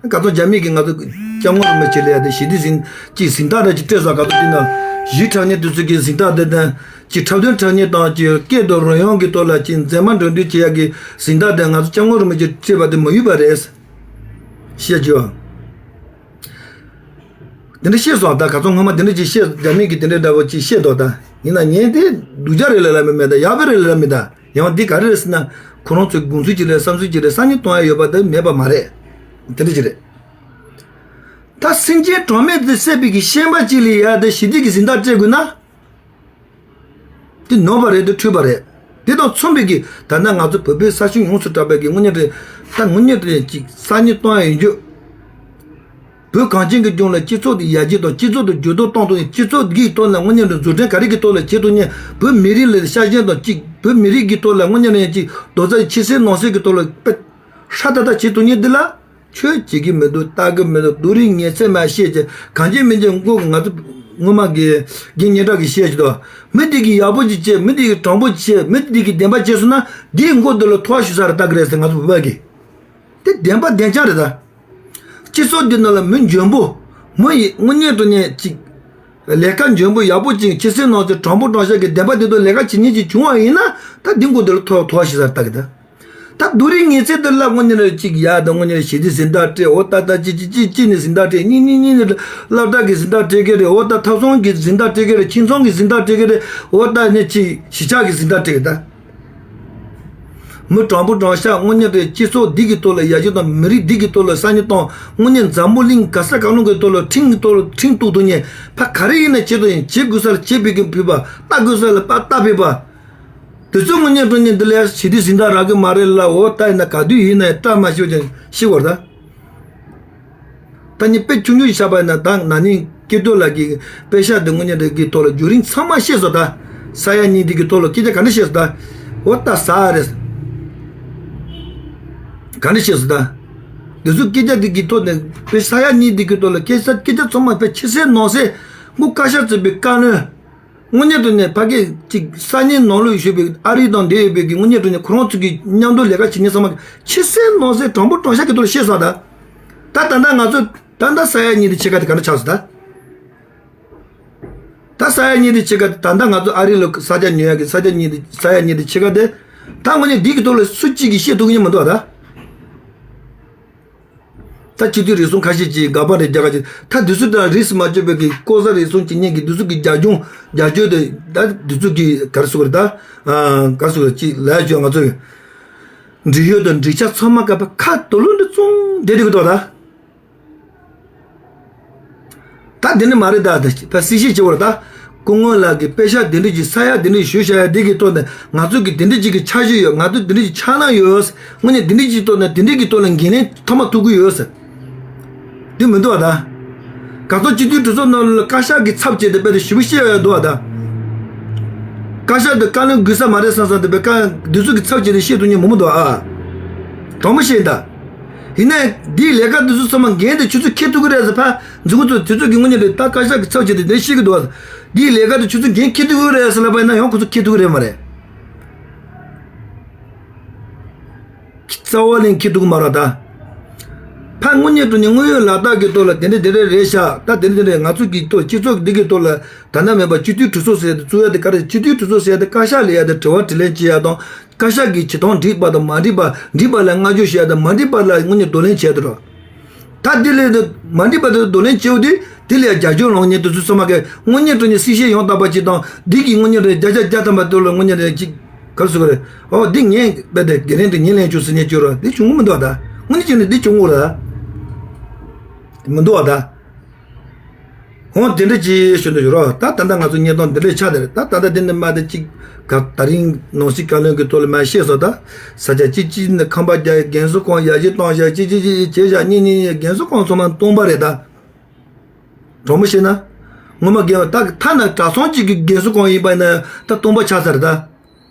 ཨ། ག་ཚོད་རྒྱ་མི་གིས་ང་ཚོ་སྐྱབས་མགོན་རིན་པོ་ཆེ་ལ་ཡ་དེ་ཞི་བདེ་གཟེངས་ཅིག་གཟེངས་རྟགས་རེ་ཅིག་སྤྲད་སོང་། ག་ཚོད་དེ་ན་གཞིས་གྲགས་ཉིན་དེ་ཚོ་གི་གཟེངས་རྟགས་དེ་དང་ཅིག་འཁྲབ་སྟོན་འཁྲབ་ཉིན་དང་ཅིག་སྐད་དང་རོལ་དབྱངས་ཀྱི་ཐོག་ལ་ཅིག་མཛད་མ་འགྲོ་འདུག་ཅེས་ཡ་གི་གཟེངས་རྟགས་དེ་ང་ཚོ་སྐྱབས་མགོན་རིན་པོ་ཆེ་སྤྲད་པ་དེ་མ་ཡུལ་པ་རེད། བཤད་རྒྱུ། དེ་འདྲ་བཤད་སོང་། ད་ག་ཚོད་སྔོན་མ་དེ་འདྲ་ཅིག་བཤད། རྒྱ་མི་གིས་དེ་འདྲ་འདྲ་པོ་ཅིག་བཤད་འདུག་ད་ཡིན་ན་ངས་དེ་སྡུག་ཅག་རེད་ལབ་ལབ་མི་མེད། ད་ཡག་པོ་རེད་ལབ་ལབ་མི་ད། ཡང་འདི་ག་རེ་རེད་ཟེར་ན། ཁོ་རང་ཚོའི་དགོངས་ཚུལ་གཅིག་རེད། བསམ་ཚུལ་གཅིག་རེད། སང་ཉིན་གཏོང་ཡ་ཡོད་པ་དེ་མེད་པ་མ་རེད། དེ་འདྲ་ཅིག་རེད། ད་སེམས་ཅན་གྲངས་མེད་དེ་བསད་པའི་གི་ཤན་པ་གཅིག་ལ་ཡ་དེ་ཞི་བདེ་གི་གཟེངས་རྟགས་སྤྲད་དགོས་ན། དེ་ནོར་བ་རེད། དེ་འཁྲུལ་པ་རེད། དེ་དང་མཚུངས་པའི་གི་ད་ལྟ་ང་ཚོ་བོད་པའི་ས་ཞིང་ཡོངས་སུ་གྲགས་པའི་གི་དངོས་གནས་རེད། ད་དངོས་གནས་རེད་ཅིག་སང་ཉིན་གཏོང་ཡ་ཡིན་རྒྱུ། བོད་གངས་ཅན་གྱི་ལྗོངས་ལ་སྤྱི་ཚོགས་དེ་ཡར་རྒྱས་དང་སྤྱི་ཚོགས་དེ་འགྱུར་ལྡོག་གཏོང་ཐུབ་ཡ། སྤྱི་ཚོགས་ཀྱི་ཐོག་ལ་དངོས་གནས་ལ་འཛུགས་སྐྲུན་ག་རེ་གི་ཐོག་ལ་བྱེད་ཐུབ་ཉན། བོད་མི་རིགས་ལ་ཤ་ཞེན་དང་གཅིག་བོད་མི་རིགས་ཀྱི་ཐོག་ལ་དངོས་གནས་ལ་ཡང་གཅིག་རྡོག་རྩ་ཕྱི་གསལ་ནང་གསལ་གྱི་ཐོག་ལ་དཔེ་ཧྲ་ཏག་ཏག་བྱེད་ཐུབ་ཉན་འདི་ལ་ཆོས་བྱེད་ཀྱི་མི་འདུག་ལྟ་གི་མི་འདུག་སྡུག་རུས་ངན་ཚད་མ་བཤད་ཀྱི་གངས་ཅན་མི་འཇིགས་མགོ་གི་ང་ཚོ་ངོ་མ་གི་རྒན་སྙན་གྲགས་ཀྱི་བཤད་ཀྱི་འདུག་མི་འདི་གི་ཡག་པོ་ཅིག་བྱེད། མི་འདི་གི་དྲང་པོ་བྱེད། མི་འདི་གི་བདེན་པ་བྱེད་སོང་ན་འདིའི་མགོ་འདི་ལ་ཐོ་བ་ཞུ་ས་རེད་ལྟ་གི་རེད་ཟེར་ང་ཚོ་བོད་པ་གི། དེ་བདེན་པ་བདེན་རྐྱང་རེད་ད། སྤྱི་ཚོགས་འདི་ནང་ལ་མི་འཇོན་པོ། མི་ཡི་དངོས་གནས་དྲང་གནས་ཅིག་ལས་ཀ་འཇོན་པོ་ཡག་པོ་ཅིག་ཕྱི་གསལ་ནང་གསལ་དྲང་པོ་དྲང་བཞག་གི་བདེན་པ་དེ་ཚོ་ལས་ཀ་བྱེད་མཁན་ཅིག་བྱུང་བ་ཡིན་ན་ད་འདི་མགོ་འདི་ལ་ཐོ་ཐོ་བ་ཞིག་ཟེར་ལྟ་གི་ད། ད་སྡུག་རུས་ངན་ཚད་འདི་ལ་དངོས་གནས་ཅིག་ཡ་ད་དངོས་གནས་ཞི་བདེ་གཟེངས་རྟགས་སྤྲད། འོ་ད་ད་ཅི་ཅི་ཅི་ཅི་ནས་གཟེངས་རྟགས་སྤྲད། གཉིས་གཉིས་གཉིས་ནས་སློབ་གྲྭ་གི་གཟེངས་རྟགས་སྤྲད་གི་རེད། འོ་ད་ཐབ་ཚང་གི་གཟེངས་རྟགས་སྤྲད་གི་རེད། ཁྱིམ་ཚང་གི་གཟེངས་རྟགས་སྤྲད་གི་རེད། འོ་ད་ནས་ཅི་གཞིས་ཆགས་ཀྱི་གཟེངས་རྟགས་སྤྲད་གི་ད། མི་དྲང་པོ་དྲང་བཞག་དངོས་གནས་རེད། སྤྱི་ཚོགས་འདི་གི་ཐོག་ལ་ཡར་རྒྱས་དང་མི་རིགས་འདི་གི་ཐོག་ལ་སང་ཉིན་དང་དངོས་གནས་འཛམ་བུ་གླིང་ག་ས་ག་ལུང་གི་ཐོག་ལ་ཁྲིམས་ཀྱི་ཐོག་ལ་ཁྲིམས་གཏུག་ཐུབ་ཉན། ཕ་ག་རེ་ཡིན་ན་བྱེད་དོ་ཡིན། བྱེད་དགོས་ས་ལ་བྱེད་ཕོད་ཀྱི་ཕོད་པ། ལྟ་དགོས་ས་ལ་ལྟ་ཕོད་པ། དེ་ཚོ་དངོས་གནས་དྲང་གནས་འདི་ལ་ཡ་ཞི་བདེ་གཟེངས་རྟགས་རག་གི་མ་རེད་ལ། འོ་ད་ཡིན་ན་ག་དུས་ཡིན་ན་ཡང་བཀྲ་མ་ཤིས་ཀྱང་ཤི་བར་ད། ད་ནི་དཔེ་ཆུང་ཆུང་ཞིག་བཞག་པ་ཡིན་ན་ད་ན་ནིང་སྐྱིད་སྡུག་ལགས་ཀྱི་དཔེ་ཤག་འདི་དངོས་གནས་རེད་ཀྱི་ཐོག་ལ་བརྒྱུད་རིམ་ཚང་མ་ཤེས་སོང་ད། ས་ཡ་གཉིས་འདི་གི་ཐོག་ལ་སྐད་ཆ་ག་འདྲ་བཤད་སོང་ད། འོ་ད་ཟ་རེད། ག་འདྲ་བཤད་སོང་ད། འདི་ཚོ་སྐད་ཆ་འདི་གི་ཐོག་ནས་དཔེ་ས་ཡ་གཉིས་འདི་གི་ཐོག་ལ་སྐད་ཆ་སྐད་ཆ་ཚང་མ་དཔེ་ཕྱི་གསལ་ནང་གསལ་མགོ་བཀའ་ཤག་བརྩིས་པའི་བཀའ་བློན། དངོས་གནས་དྲང་གནས་ཕ་གི་ཅིག་ས་གནས་ནང་ལོགས་བཞུགས་པའི་ཨ་རི་དང་འདྲེས་ཡོད་པའི་གི་དངོས་གནས་དྲང་གནས་ཁོ་རང་ཚོ་གི་མཉམ་དུ་ལས་ཀ་བྱེད་མཁན་ཚང་མ་ཕྱི་གསལ་ནང་གསལ་དྲང་པོ་དྲང་བཞག་གི་ཐོག་ལ་བཤད་སོང་ད། ད་ད་ལྟ་ང་ཚོ་ད་ལྟ་ས་ཡ་གཉིས་དེ་ཕྱེད་ཀ་དེ་ག་འདྲ་ཆགས་སོང་ད། ད་ས་ཡ་གཉིས་དེ་ཕྱེད་ཀ་དེ་ད་ལྟ་ང་ཚོ་ཨ་རི་ལ་ས་ཆ་ཉོ་ཡ་གི་ས་ཆ་གཉིས་དེ་ས་ཡ་གཉིས་དེ་ཕྱེད་ཀ་དེ་ད་དངོས་གནས་འདི་གི་ཐོག་ལ་སུ་གཅིག་གིས་བཤད་ཐུབ་ཀྱི་མི་འདུག་ད། ད་སྤྱི་འཐུས་རེ་ཟུང་ཁ་ཤས་ཀྱིས་དགག་པ་རེ་རྒྱག་ག་ཅིག་ད་འདི་ཚོ་ད་རིས་མ་བཅོས་པའི་གི་ལྐོག་ཟ་རེ་ཟུང་བྱེད་མཁན་གྱི་འདི་ཚོ་གི་རྒྱབ་ལྗོངས་རྒྱབ་སྐྱོར་དེ་ད་འདི་ཚོ་གི་ག་རེ་ཟེར་དགོས་རེད་ད། ག་རེ་ཟེར་དགོས་རེད་ཅིག་ལབ་ཡ་བྱོས། ང་ཚོ་འབྲེལ་ཡོད་དང་འབྲེལ་ཆགས་ཚང་མ་ག་པ་ཁ་དོག་ལོ་འདི་བཙོང་བསྡད་འདུག་གི་འདུག་ད། ད་འདི་ནི་མ་རེད་ད། ད་ཕ་སྲིད་ཞི་བྱེད་བར་ད། སྐུ་ངོ་ལགས་ཀྱིས་དཔེ་ཤག་འདི་འདྲ་ཅིག་ས་ཡ་འདི་འདྲ་ཞུ་བྱ་ཡ་འདི་གི་ཐོག་ནས་ང་ཚོ་གི་འདི་འདྲ་ཅིག་གི་འཆར་གཞི་ཡོད། ང་ཚོ་འདི་འདྲ་ཅིག་འཆར་སྣང་ཡོད། དངོས་གནས་འདི་འདྲ་ཅིག་ཐོག་ནས་འདི་འདྲ་གི་ཐོག་ལ་འགན་ལེན་མཐའ་མ་ཐུབ་ཀྱི་ཡོད། འདི་མི་འདུག་བ་ད། ག་ཚོད་སྤྱི་འཐུས་གྲོས་ཚོགས་ནང་ལ་བཀའ་ཤག་གི་ཚབ་བྱས་ཏེ་དཔེ་དེ་ཞུ་བ་བཤད་ཡོད་འདུག་བ་ད། བཀའ་ཤག་དེ་བཀའ་བློན་དགོས་ས་མ་རེད་བསམ་བསམ་དེ་དཔེ་བཀའ་འདི་ཚོ་གི་ཚབ་བྱས་ཏེ་བཤད་ཐུབ་མཁན་མང་པོ་འདུག་ཨ། དྲང་མོ་བཤད་ད། ཡིན་ནའི་འདིའི་ལས་ཀ་འདི་ཚོ་ཚང་མ་འགན་དེ་ཁྱོད་ཚོས་འཁྱེར་ཐུབ་ཀྱི་རེད་ཟེར། ཕ་འཛིན་གྲྭ་ཚོ་དེ་ཚོ་གི་དངོས་གནས་རེད་ད། བཀའ་ཤག་གི་ཚབ་བྱས་ཏེ་དེ་བཤད་ཀྱི་འདུག་བ། འདིའི་ལས་ཀ་དེ་ཁྱོད་ཚོས་འགན་འཁྱེར་ཐུབ་ཀྱི་རེད་ཟེར་ལབ་པ་ཡིན་ན་ཡང་ཁོ་ཚོ་འཁྱེར་ཐུབ་ཀྱི་རེད་མ་རེད། རྩ་བ་ནས་འཁྱེར་ཐུབ་ཀྱི་མ་རེད་ད། ཕ་དངོས་གནས་དྲང་གནས་དངོས་ཡོད་ལག་རྟགས་ཀྱི་ཐོག་ལ་དེ་འདྲ་དེ་འདྲ་རེད་ཤག་ད་དེ་འདྲ་དེ་འདྲ་ང་ཚོ་གི་ཐོག་སྤྱི་ཚོགས་འདི་གི་ཐོག་ལ་ད་ལྟ་མེད་པ་སྤྱི་འཐུས་གྲོས་ཚོགས་ཟེར་ཡ་དེ་བཙུགས་ཡ་དེ་ག་རེ། སྤྱི་འཐུས་གྲོས་ཚོགས་ཟེར་ཡ་དེ་བཀའ་ཤག་ལ་ཡ་དེ་དྲི་བ་དྲིས་ལན་བྱེད་ཡ་དང་། བཀའ་ཤག་གིས་བྱེད་སྟངས་འགྲིག་པ་དང་མ་འགྲིག་པ། འགྲིག་པ་ལ་བསྔགས་བརྗོད་ཞུ་ཡ་དང་མ་འགྲིག་པ་ལ་དངོས་གནས་གདོང་ལེན་བྱེད་ཡ་དེ་རེད། ད་འདི་ལས་དེ་མ་འགྲིག་པ་དེ་གདོང་ལེན་བྱེད་འོ་དེ་དེ་ལ་ཡ་རྒྱབ་སྐྱོར་ལངས་མཁན་དེ་ཚོ་ཚང་མ་གིས་དངོས་གནས་དྲང་གནས་གསལ་བཤད་ཡང་དག་པ་ཅིག་དང་། འདི་གི་དངོས་གནས་དྲང་བརྒྱ་ཆ་བརྒྱ་ཐམ་པ་དེ་ལ་དངོས་གནས་དྲང་ཅིག་ག་རེ་ཟེར་དགོས་རེད། ཨོ་འདི་ངས་རྦད་དེ་འགན་ལེན་དེ་ངས་ལེན་ཆོག་ཟེར་མཁན་ཅིག་ཡོད་རེད། འདི་བྱུང་གི་མི་འདུག་བ་ད། དངོས་གནས་བྱས་ན་འདི་བྱུང་གི་རེད་མི་འདུག་བ་ད། འོ་དེ་འདྲ་ཅིག་ཞུ་འདོད་ཡོད་རོགས། ད་ད་ལྟ་ང་ཚོ་གཉེན་སྟོན་འདི་འདྲ་ཆགས་བསྡད་རེད། ད་ད་ལྟ་འདི་ནས་མ་དེ་གཅིག་ག་ད་རིང་ནང་སྲིད་བཀའ་བློན་གྱི་ཐོག་ལ་མ་བཤད་སོང་ད། ས་ཆ་གཅིག་གཅིག་ནས་ཁང་པ་རྒྱག་ཡ། རྒན་གསོ་ཁང་ཡར་རྒྱས་གཏོང་བྱ་གཅིག་གཅིག་གཅིག་བྱས་བྱ་གཉིས་གཉིས་གཉིས། རྒན་གསོ་ཁང་ཚང་མ་སྟོང་པ་རེད་ད། དྲང་མོ་བཤད་ན། ངོ་མ་རྒན་པ་ད་ཐ་ན་གྲྭ་ཚང་གཅིག་གི་རྒན་གསོ་ཁང་ཡིན་པ་ཡིན་ན་ད་སྟོང་པ་ཆགས་ཚར་ད།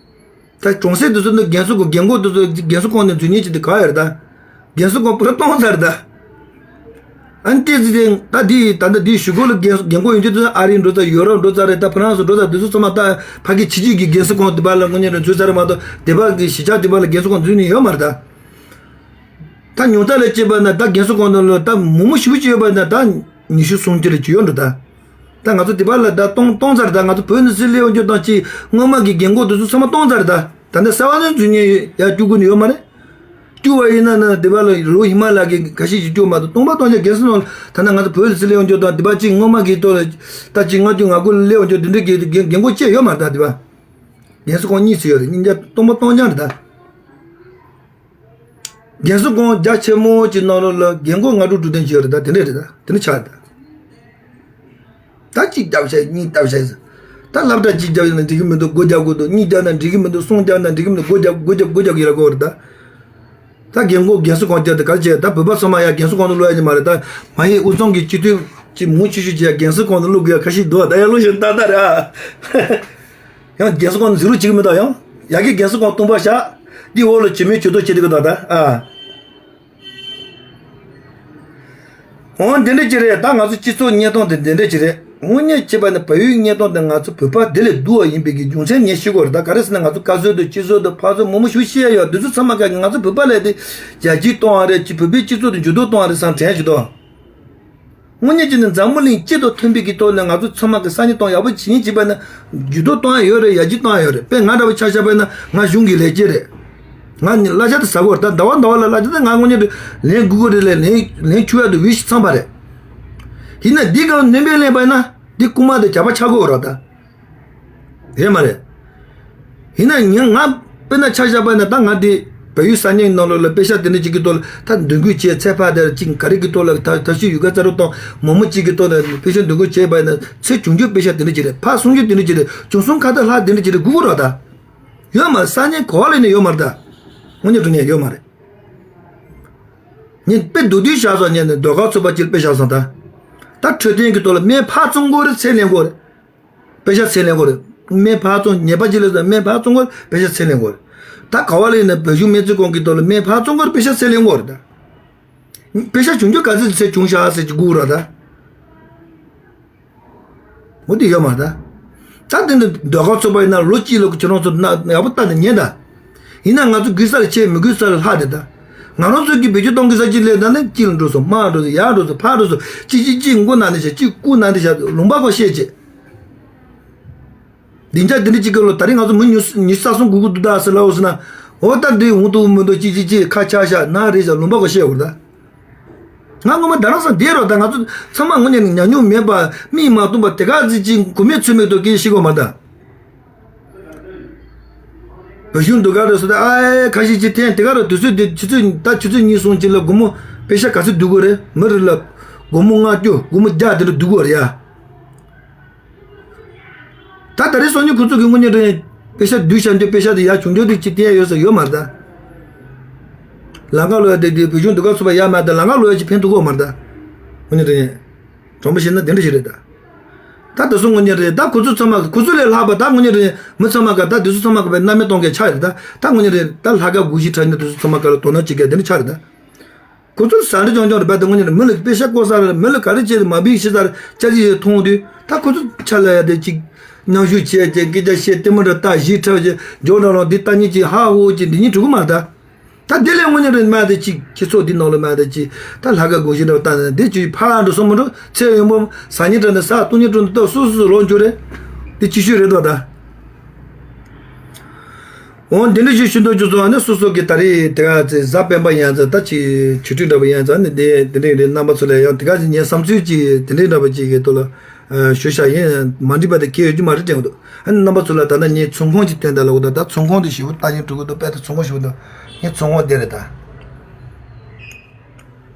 ད་གྲོང་གསེབ་དེ་ཚོ་ནི་རྒན་གསོ་ཁང་རྒན་གོག་དེ་ཚོ་རྒན་གསོ་ཁང་ནས་འཛུལ་མཁན་ཅིག་དེ་ག་ཡོད་རེད་ད། རྒན་གསོ་ཁང་པུ་ར་སྟོང་ཚར་ད། ཨ་ནི་ཏོག་ཙམ་དེ་ད་འདི་ད་ལྟ་འདི་གཞུག་གུ་ལ་རྒན་རྒན་གོག་ཡོང་རྒྱུ་དེ་ཚོ་ཨ་རི་འགྲོ་ཚར། ཡོ་རོབ་འགྲོ་ཚར་རེད་ད། ཧྥ་རན་སི་འགྲོ་ཚར། དེ་ཚོ་ཚང་མ་ད་ཕ་གི་ཕྱི་རྒྱལ་གྱི་རྒན་གསོ་ཁང་དེ་པ་ལ་དངོས་གནས་རང་འཛུལ་ཚར་རེད་མ་གཏོགས་དེ་པ་གི་གཞིས་ཆགས་དེ་པ་ལ་རྒན་གསོ་ཁང་འཛུལ་ནས་ཡོད་མ་རེད་ད། ད་ཉུང་མཐའ་ལ་བྱས་པ་ན་ད་རྒན་གསོ་ཁང་ནང་ལ་ད་མང་མང་ཞེ་པོ་ཅིག་ཡོད་པ་ན་ད་ཉི་ཤུ་སུམ་ཅུ་ལ་ཅིག་ཡོད་འགྲོ་ད། ད་ང་ཚོ་དེ་བར་ལ་ད་གཏོང་གཏོང་ཚར། ད་ང་ཚོ་བོད་ནས་སླེབས་ཡོང་རྒྱུ་དང་ཅིག་སྔོན་མ་གི་རྒན་གོག་དེ་ཚོ་ཚང་མ་གཏོང་ཚར། ད་ད་ནི་གསར་པ་ནས་འཛུལ་མཁན་ཡ་བཅུག་དགོས་ནི་ཡོད་མ་རེད། བཅུག་པ་ཡིན་ན་ན་དེ་བར་ལ་ལོ་ཧི་མ་ལ་གི་ཁ་ཤས་ཤིག་བཅུག་མ་གཏོགས་གཏོང་པ་གཏོང་ཆ་རྒན་གསོ་ནང་ད་ན་ང་ཚོ་བོད་ལ་སླེབས་ཡོང་རྒྱུ་དང་དེ་བར་ཅིག་སྔོན་མ་གི་ཐོག་ལ་ད་ཅིག་ལྔ་བཅུ་ང་དགུ་ལ་སླེབས་ཡོང་རྒྱུ་དེ་འདྲའི་གི་རྒན་རྒན་གོག་བཅས་ཡོད་མ་རེད། ད་དེ་བར་རྒན་གསོ་ཁང་གཉིས་ཙམ་ཡོད་རེད། གཉིས་ཀ་གཏོང་པ་གཏོང་རྐྱང་རེད་ད། རྒན་གསོ་ཁང་རྒྱ་ཆེན་མོ་ཅིག་ནང་ལོགས་ལ་རྒན་གོག་ལྔ་དྲུག་དྲུག་བདུན་ཅིག་ཡོད་རེད། ད་དེ་འདྲས་རེད། ད་དེ་འདྲ་ཆགས་རེད། ད་གཅིག་རྒྱབ་བྱས་གཉིས་རྒྱབ་བྱས། ད་སློབ་གྲྭ་གཅིག་རྒྱབ་ཡོང་ན་འགྲིག་གི་མི་འདུག་སྒོ་རྒྱག་དགོས་འདུག་གཉིས་རྒྱབ་ན་འགྲིག་གི་མི་འདུག་གསུམ་རྒྱབ་ན་འགྲིག་གི་མི་འདུག་སྒོ་རྒྱག་སྒོ་རྒྱག་སྒོ་རྒྱག་གི་ཡོད་ར་གོ་རེད་ད། ད་རྒན་གོག་རྒན་གསོ་ཁང་རྒྱབ་དེ་ག་རེ་བྱས། ད་བོད་པ་ཚང་མ་ཡ་རྒན་གསོ་ཁང་དུ་སློག་ཡ་ཅིག་མ་རེད། ད་མ་ཧེ་དབུས་གཙང་གི་སྤྱི་འཐུས་ཅིག་མང་ཆེ་ཤོས་ཅིག་ཡ་རྒན་གསོ་ཁང་དུ་སློག་དགོས་ཡ་ཁ་ཤས་འདུག་ད་ཡ་སློག་བཞིན་ཏག་ཏག་རེད་ཨ། ཡང་རྒན་གསོ་ཁང་ཟེར་རོ་བྱེད་ཀྱི་མི་འདུག་ཡང་ཡ་གི་རྒན་གསོ་ཁང་སྟོང་པ་བཞག་འདི་འོག་ལ་ཇི་མིན་ཇུས་གཏོགས་བྱེད་དེ་གི་འདུག་ད་ཨ། འོ་འདི་འདྲ་ཅིག་རེད། ད་ང་ཚོ་སྤྱི་ཚོགས་གནས་སྟངས་དེ་འདི་འདྲ་ཅིག་རེད། དངོས་གནས་བྱས་པ་ནི་བལ་ཡུལ་གནས་སྟངས་དེ་ང་ཚོ་བོད་པ་དེ་ལས་སྡུག་པ་ཡིན་པའི་གི་རྒྱུ་མཚན་ངས་ཤེས་དགོས་རེད། ད་ག་རེ་ཟེར་ན་ང་ཚོ་བཀའ་ཟུར་དང་སྤྱི་ཟུར་དང་ཕར་ཚུར་མང་པོ་ཞིག་བཤད་ཡོད། འདི་ཚོ་ཚང་མ་ག་གི་ང་ཚོ་བོད་པ་ལས་དེ་རྒྱ་སྐྱིད་གཏོང་བ་རེད། ཅིག་བོད་པའི་སྤྱི་ཚོགས་དེ་འགྱུར་ལྡོག་གཏོང་བ་རེད་བསམ་དྲན་ཞིག་འདུག་དངོས་གནས་ཀྱི་ནི་འཛམ་བུ་གླིང་སྤྱི་དང་མཐུན་པའི་གི་ཐོག་ནས་ང་ཚོ་ཚང་མ་གི་ས་གནས་སྟངས་ཡག་པོ་བྱེད་ཀྱི་བྱེད་པ་ན་འགྱུར་ལྡོག་གཏོང་ཡ་ཡོད་རེད། ཡར་རྒྱས་གཏོང་ཡ་ཡོད་རེད། དཔེ་ང་འདྲ་བོ་ཆ་བཞག་པ་ན་ང་གཞུང་གི་ལས་བྱེད་རེད། ང་ནི་གླ་ཆ་དེ་ཟ་གི་ཡོད་རེད། ད་ཟླ་བ་ཟླ་བ་ལ་གླ་ཆ་དེ་ང་དངོས་གནས་དུ་ལེན་དགོས་ཀྱི་རེད། ལས་ལེན་ལེན་ཆོག་ཡ་དུ་འོས་ཤིག་ཚང་པ་རེད། ཡིན་ན་འདི་གང་སྣོན་པས་ལེན་པ་ཡིན་ན་འདི་རྐུ་མ་དེ་རྒྱབ་པ་ཆགས་ཀྱི་ཡོད་རེད་ད། རེད་མ་རེད། ཡིན་ན་ངས་ང་དཔེར་ན་ཆ་བཞག་པ་ན་ད་ང་འདི་བལ་ཡུལ་ས་གནས་ནང་ལོགས་ལ་པེ་ཤག་དེ་འདྲ་ཅིག་གི་ཐོག་ལ་ད་འདོན་སྐུལ་བྱས། ཚད་ཕ་དེར་ཅིག་ག་རེ་གི་ཐོག་ལ་ད་ད་ཤི་ཡུལ་ག་ཚ་རུ་དང་མོག་མོག་ཅིག་གི་ཐོག་ལ་པེ་ཤག་འདོན་སྐུལ་བྱས་པ་ན་ཚེ་བྱུང་རྒྱུ་པེ་ཤག་དེ་འདྲ་ཅིག་རེད། ཕ་སོང་རྒྱུ་དེ་འདྲ་ཅིག་རེད། བྱུང་སོང་ཁ་ད་ལྷག་དེ་འདྲ་ཅིག་རེད། དགོས་ཀྱི་རེད་ད། ཡོད་མ་རེད། ས་གནས་ག་བ་ལ་ནས་ཡོད་མ་རེད་ད། དངོས་གནས་དྲང་གནས་ཡོད་མ་རེད། ངས་དཔེ་མདོར་བསྡུས་བཞག་སོང་། ངས་ནི་ཟློས་གར་ཚོགས་པ་གཅིག་ལ་དཔེ་བཞག་སོང་ད། ད་འཕྲོད་བསྟེན་གྱི་ཐོག་ལ་སྨན་ཕར་བཙོང་དགོས་རེད། ཚད་ལེན་དགོས་རེད། པེ་ཤག་ཚད་ལེན་དགོས་རེད། སྨན་ཕར་བཙོང་ཉེས་པ་གཅིག་ལ་སྨན་ཕར་བཙོང་དགོས་རེད། པེ་ཤག་ཚད་ལེན་དགོས་རེད། ད་ག་བ་ལ་ཡིན་ན་བོད་གཞུང་སྨན་རྩིས་ཁང་གི་ཐོག་ལ་སྨན་ཕར་བཙོང་དགོས་རེད། པེ་ཤག་ཚད་ལེན་དགོས་རེད་ད། པེ་ཤག་བྱུང་རྒྱུ་ག་ཚོད་ཚད་བྱུང་ཤག་ཟེར་གྱི་སྒུག་ར་ད། འོ་དེ་ཡོད་མ་ད། ད་དེ་འདྲ་ཟློས་གར་ཚོགས་པ་ཡིན་ན་ལོ་གཅིག་ལ་ཁྱེད་རང་ཚོ་ན་ཡག་པོ་ལྟ་ནས་ཉན་ད། ཡིན་ན་ང་ཚོ་དགོས་ས་ལ་ཆེ་མི་དགོས་ས་ལ་ལྷག་དེ་ད། ང་རང་ཚོ་གི་བེད་སྤྱོད་གཏོང་དགོས་ས་གཅིག་སླེབས་ད་ནི་གཅིག་ལ་འགྲོ་སོང་། མར་འགྲོ་སོང་། ཡར་འགྲོ་སོང་། ཕར་འགྲོ་སོང་། གཅིག་གཅིག་གཅིག་མགོ་ན་འདི་བྱ། གཅིག་རྐུ་ན་འདི་བྱ། ལུང་པ་ཁོ་བཤད་བྱེད། སྡིངས་ཆ་འདི་འདྲ་གཅིག་གི་ལོ་ད་རེས་ང་ཚོ་མི་ཉུ་ཉི་ཤུ་རྩ་གསུམ་སྒུག་གི་འདུག་ད་ཟེར་ལབ་ཟེར་ན། འོ་ད་འདི་འོང་དུ་མི་འདུག་གཅིག་གཅིག་གཅིག་ཁ་ཆག་ཤག་ན་རེད་ཤག་ལུང་པ་ཁོ་བཤད་དགོས་ད། ང་ངོ་མ་རྡ་རམ་ས་ལ་བསྡད་རོགས་ད། ང་ཚོ་ཚང་མ་དངོས་གནས་ཉམས་མྱོང་མེད་པ་མིག་མ་བཏུམ་པ་དེ་ག་ཚོད་ཅིག་གོ་མེད་ཚོད་མེད་དུ་སྐད་ཤེས་དགོས་མ་ད། བོད་གཞུང་འདི་ག་རེ་ཟེར་ད་ཨ་ཁ་ཤས་ཅིག་འཐེན་དེ་ག་རེ་དུས་ཚོད་འདི་ཆུ་ཚོད་ད་ཆུ་ཚོད་གཉིས་གསུམ་ཅིག་ལ་སྒོར་མོ་པེ་ཤག་ག་ཚོད་བསྡུ་དགོས་རེད། མི་རེ་ལ་སྒོར་མོ་ལྔ་བཅུ་སྒོར་མོ་བརྒྱ་དེ་འདྲ་བསྡུ་དགོས་རེད་ཡ། ད་ད་རེས་སང་ཉིན་ཁོ་ཚོ་གི་དངོས་གནས་དྲང་གནས་པེ་ཤག་བསྡུས་བཞག་རྒྱུ་པེ་ཤག་དེ་ཡར་བྱུང་རྒྱུ་དེ་ཅིག་བསྟན་ཡོད་ས་ཡོད་མ་རེད་ད། ལམ་ཁ་ལོག་ཡ་དེ་དེ་བོད་གཞུང་འདི་ག་ཚོགས་པ་ཡར་མར་དང་ལམ་ཁ་ལོག་ཡ་ཅིག་ཕན་ཐོགས་ཀྱི་ཡོད་མ་རེད་ད། དངོས་གནས་དྲང་གནས་དྲང་པོ་བཤད་ན་དེ་འདྲ་ཞིག་རེད་ད། ད་དེ་ཚོ་དངོས་གནས་རེད་ད། ཁོ་ཚོ་ཚང་མ་ཁོ་ཚོ་ལས་ལྷག་པ་ད་དངོས་གནས་རེད། མི་ཚང་མ་ག་ད་དེ་ཚོ་ཚང་མ་ག་པའི་རྣམ་སྨིན་གཏོང་མཁན་ཆགས་རེད་ད། ད་དངོས་གནས་རེད་ད། ལྷག་དཀར་དགོས་གཞི་ཁྲ་ཉིན་དེ་ཚོ་ཚང་མ་ག་ལ་དོ་སྣང་བྱེད་མཁན་དེ་འདྲ་ཆགས་རེད་ད། ཁོ་ཚོ་ཟ་འདྲ་རྐྱང་རྐྱང་རེད་པ། དེ་དངོས་གནས་རེད། མི་ལ་པེ་ཤག་བཀོལ་ས་རེད། མི་ལ་ག་རེ་བྱས་ཏེ་མ་བིག་ཤི་ས་རེད། ཅ་ཅི་ཡོད་མཐོང་དུས་ད་ཁོ་ཚོ་ཆ་ལ་ཡ་དེ་ཅིག་མཉམ་ཞུགས་བྱས་ཀྱི་སྐད་ཆ་བཤད། དེ་མི་འདྲ་ལྟ་གཞི་འཁྲབ་ཀྱི་འཇོག་འདྲ་ལོང་འདི་ལྟ་ཉིན་ཅིག་ཧ་ཧོ་ཅིག་འདི་ཉིན་གྲུ་གུ་མ་ད། ད་དེ་ལས་དངོས་གནས་རེད་མ་དེ་ཅིག་སྤྱི་ཚོགས་འདི་ནང་ལ་མ་དེ་ཅིག་ད་ལྷག་དཀར་དགོས་གཞི་འདྲ་ལྟ་ན་དེ་ཅིག་ཕར་འགྲོ་སོང་མི་འགྲོ་ཚེ་ཡོན་པོ་ཟ་ཉིན་དྲ་ནས་ཟ་སྟོང་ཉིན་དྲ་ནས་ལྟ་སོ་སོ་སོ་ལོག་འགྱོ་རེད། དེ་ཅི་ཤོད་རེད་དོ་ད། འོ་འདི་འདྲ་ཞིག་ཤུལ་དུ་ཅུ་ཚོ་ཨ་ནི་སོ་སོ་གི་ད་རེས་དེ་ག་ཚེ་གཟའ་སྤེན་པ་ཡན་ཚ་ད་ཅི་ཆུ་ཕྲན་འདྲ་པོ་ཡན་ཚ་ནི་དེ་དེ་འདྲ་རེད། རྣམ་པ་ཚོ་ལ་ཡང་དེ་ག་ཚེ་ངའི་བསམ་ཚུལ་ཅིག་དེ་འདྲ་འདྲ་པོ་ཅིག་གི་ཐོག་ལ་ཞུ་བྱ་ཡིན། མ་འགྲིག་པ་དེ་གལ་ཡོད་རྒྱུ་མ་རེད་དྲན་གི་འདུག་ཨ་ནི་རྣམ་པ་ཚོ་ལ་ད་ལྟ་ངས་ཚོང་ཁང་ཅིག་སྟོན་ད་ལ་འོ་ད་ཚོང་ཁང་དེ་ཞེ་པོ་ལྟ་ཉན་འགྲོ་གི་འདུག་དཔེ་ད་ཚོང་ཁང་ཞེ་པོ་འདུག་ངའི་ཚོང་ཁང་དེ་རེད་ད།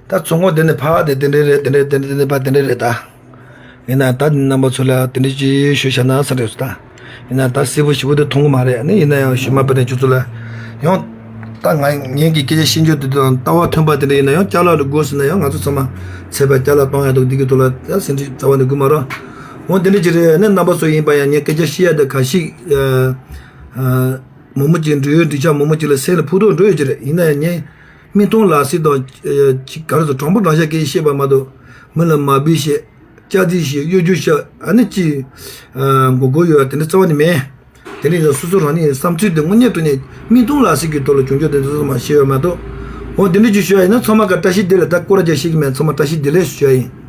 ད་ཚོང་ཁང་དེ་ནས་ཕར་དེ་དེ་འདྲས་རེད། དེ་འདྲས་དེ་འདྲས་དེ་འདྲས་ཕར་དེ་འདྲས་རེད་ད། ཡིན་ན་ད་རྣམ་པ་ཚོ་ལ་དེ་འདྲས་ཅིག་ཞུ་བྱ་ན་བསམ་རེད་ད། ཡིན་ན་ད་གསལ་པོ་ཞེ་པོ་དེ་མཐོང་གི་མ་རེད། ཨ་ནི་ཡིན་ན་ཡང་ཞུ་མ་པ་དེ་ཁྱོད་ཚོ་ལ་ཡང་ད་ང་ངེད་ཀྱི་སྐད་ཆ་བཤད་རྒྱུ་དེ་དང་ལྟ་བ་མཐུན་པ་དེ་འདྲས་ཡིན་ན་ཡང་ཅ་ལག་རུ་དགོས་ཟེར་ན་ཡང་ང་ཚོ་ཚང་མ་ཚད་པ་ཅ་ལག་གཏོང་ཡ་འདུག་འདི་གི་ཐོག་ལ་ད་ཟིན་བྲིས་རྩ་བ་ནས་དགོས་མ་རེད། འོ་དེ་འདྲས་ཅིག་རེད། ཨ་ནི་རྣམ་པ་ཚོ་ཡིན་པ་ཡང་ངས་སྐད་ཆ་བཤད་ཡ་དེ་ག་ཤིག་མོག་མོག་ཅིག་འབྲི་ཡོད། འབྲི་ཆ་མོག་མོག་ཅིག་ལ་སེམས་ལ་ཕུགས་ཐོགས་འགྲོ་ཡོད་ཀྱི་རེད། ཡིན་ན་ཡང་ངས་མིག་མཐོང་ལག་ཟིན་དང་ཅིག་ག་རེ་ཟེར་དྲང་པོ་དྲང་བཞག་སྐད་ཆ་བཤད་པ་མ་གཏོགས་མི་ལ་མ་འབོད་བཤད། སྐྱག་རྫུན་བཤད། གཡོ་སྒྱུ་བཤད། ཨ་ནི་ཅིག་མགོ་སྐོར་ཡོད་དེ་འདྲ་རྩ་བ་ནས་མེད། དེ་ནས་ཡང་སོ་སོ་རང་ཉིད་བསམ་ཚུལ་དེ་དངོས་གནས་དྲང་གནས་མིག་མཐོང་ལག་ཟིན་གྱི་ཐོག་ལ་བྱུང་ཆོག་དེ་ཚོ་མ་བཤད་ཡོད་མ་གཏོགས་ འོ་དེ་འདྲ་ཅིག་ཞུ་ཡ་ཡིན་ན་ཚང་མ་ག་བཀྲ་ཤིས་བདེ་ལེགས། ད་སྐོར་ར་རྒྱག་ཤེས་ཀྱི་མེད། ཚང་མ་བཀྲ་ཤིས་བདེ་ལེགས་ཞུ་ཡ་ཡིན།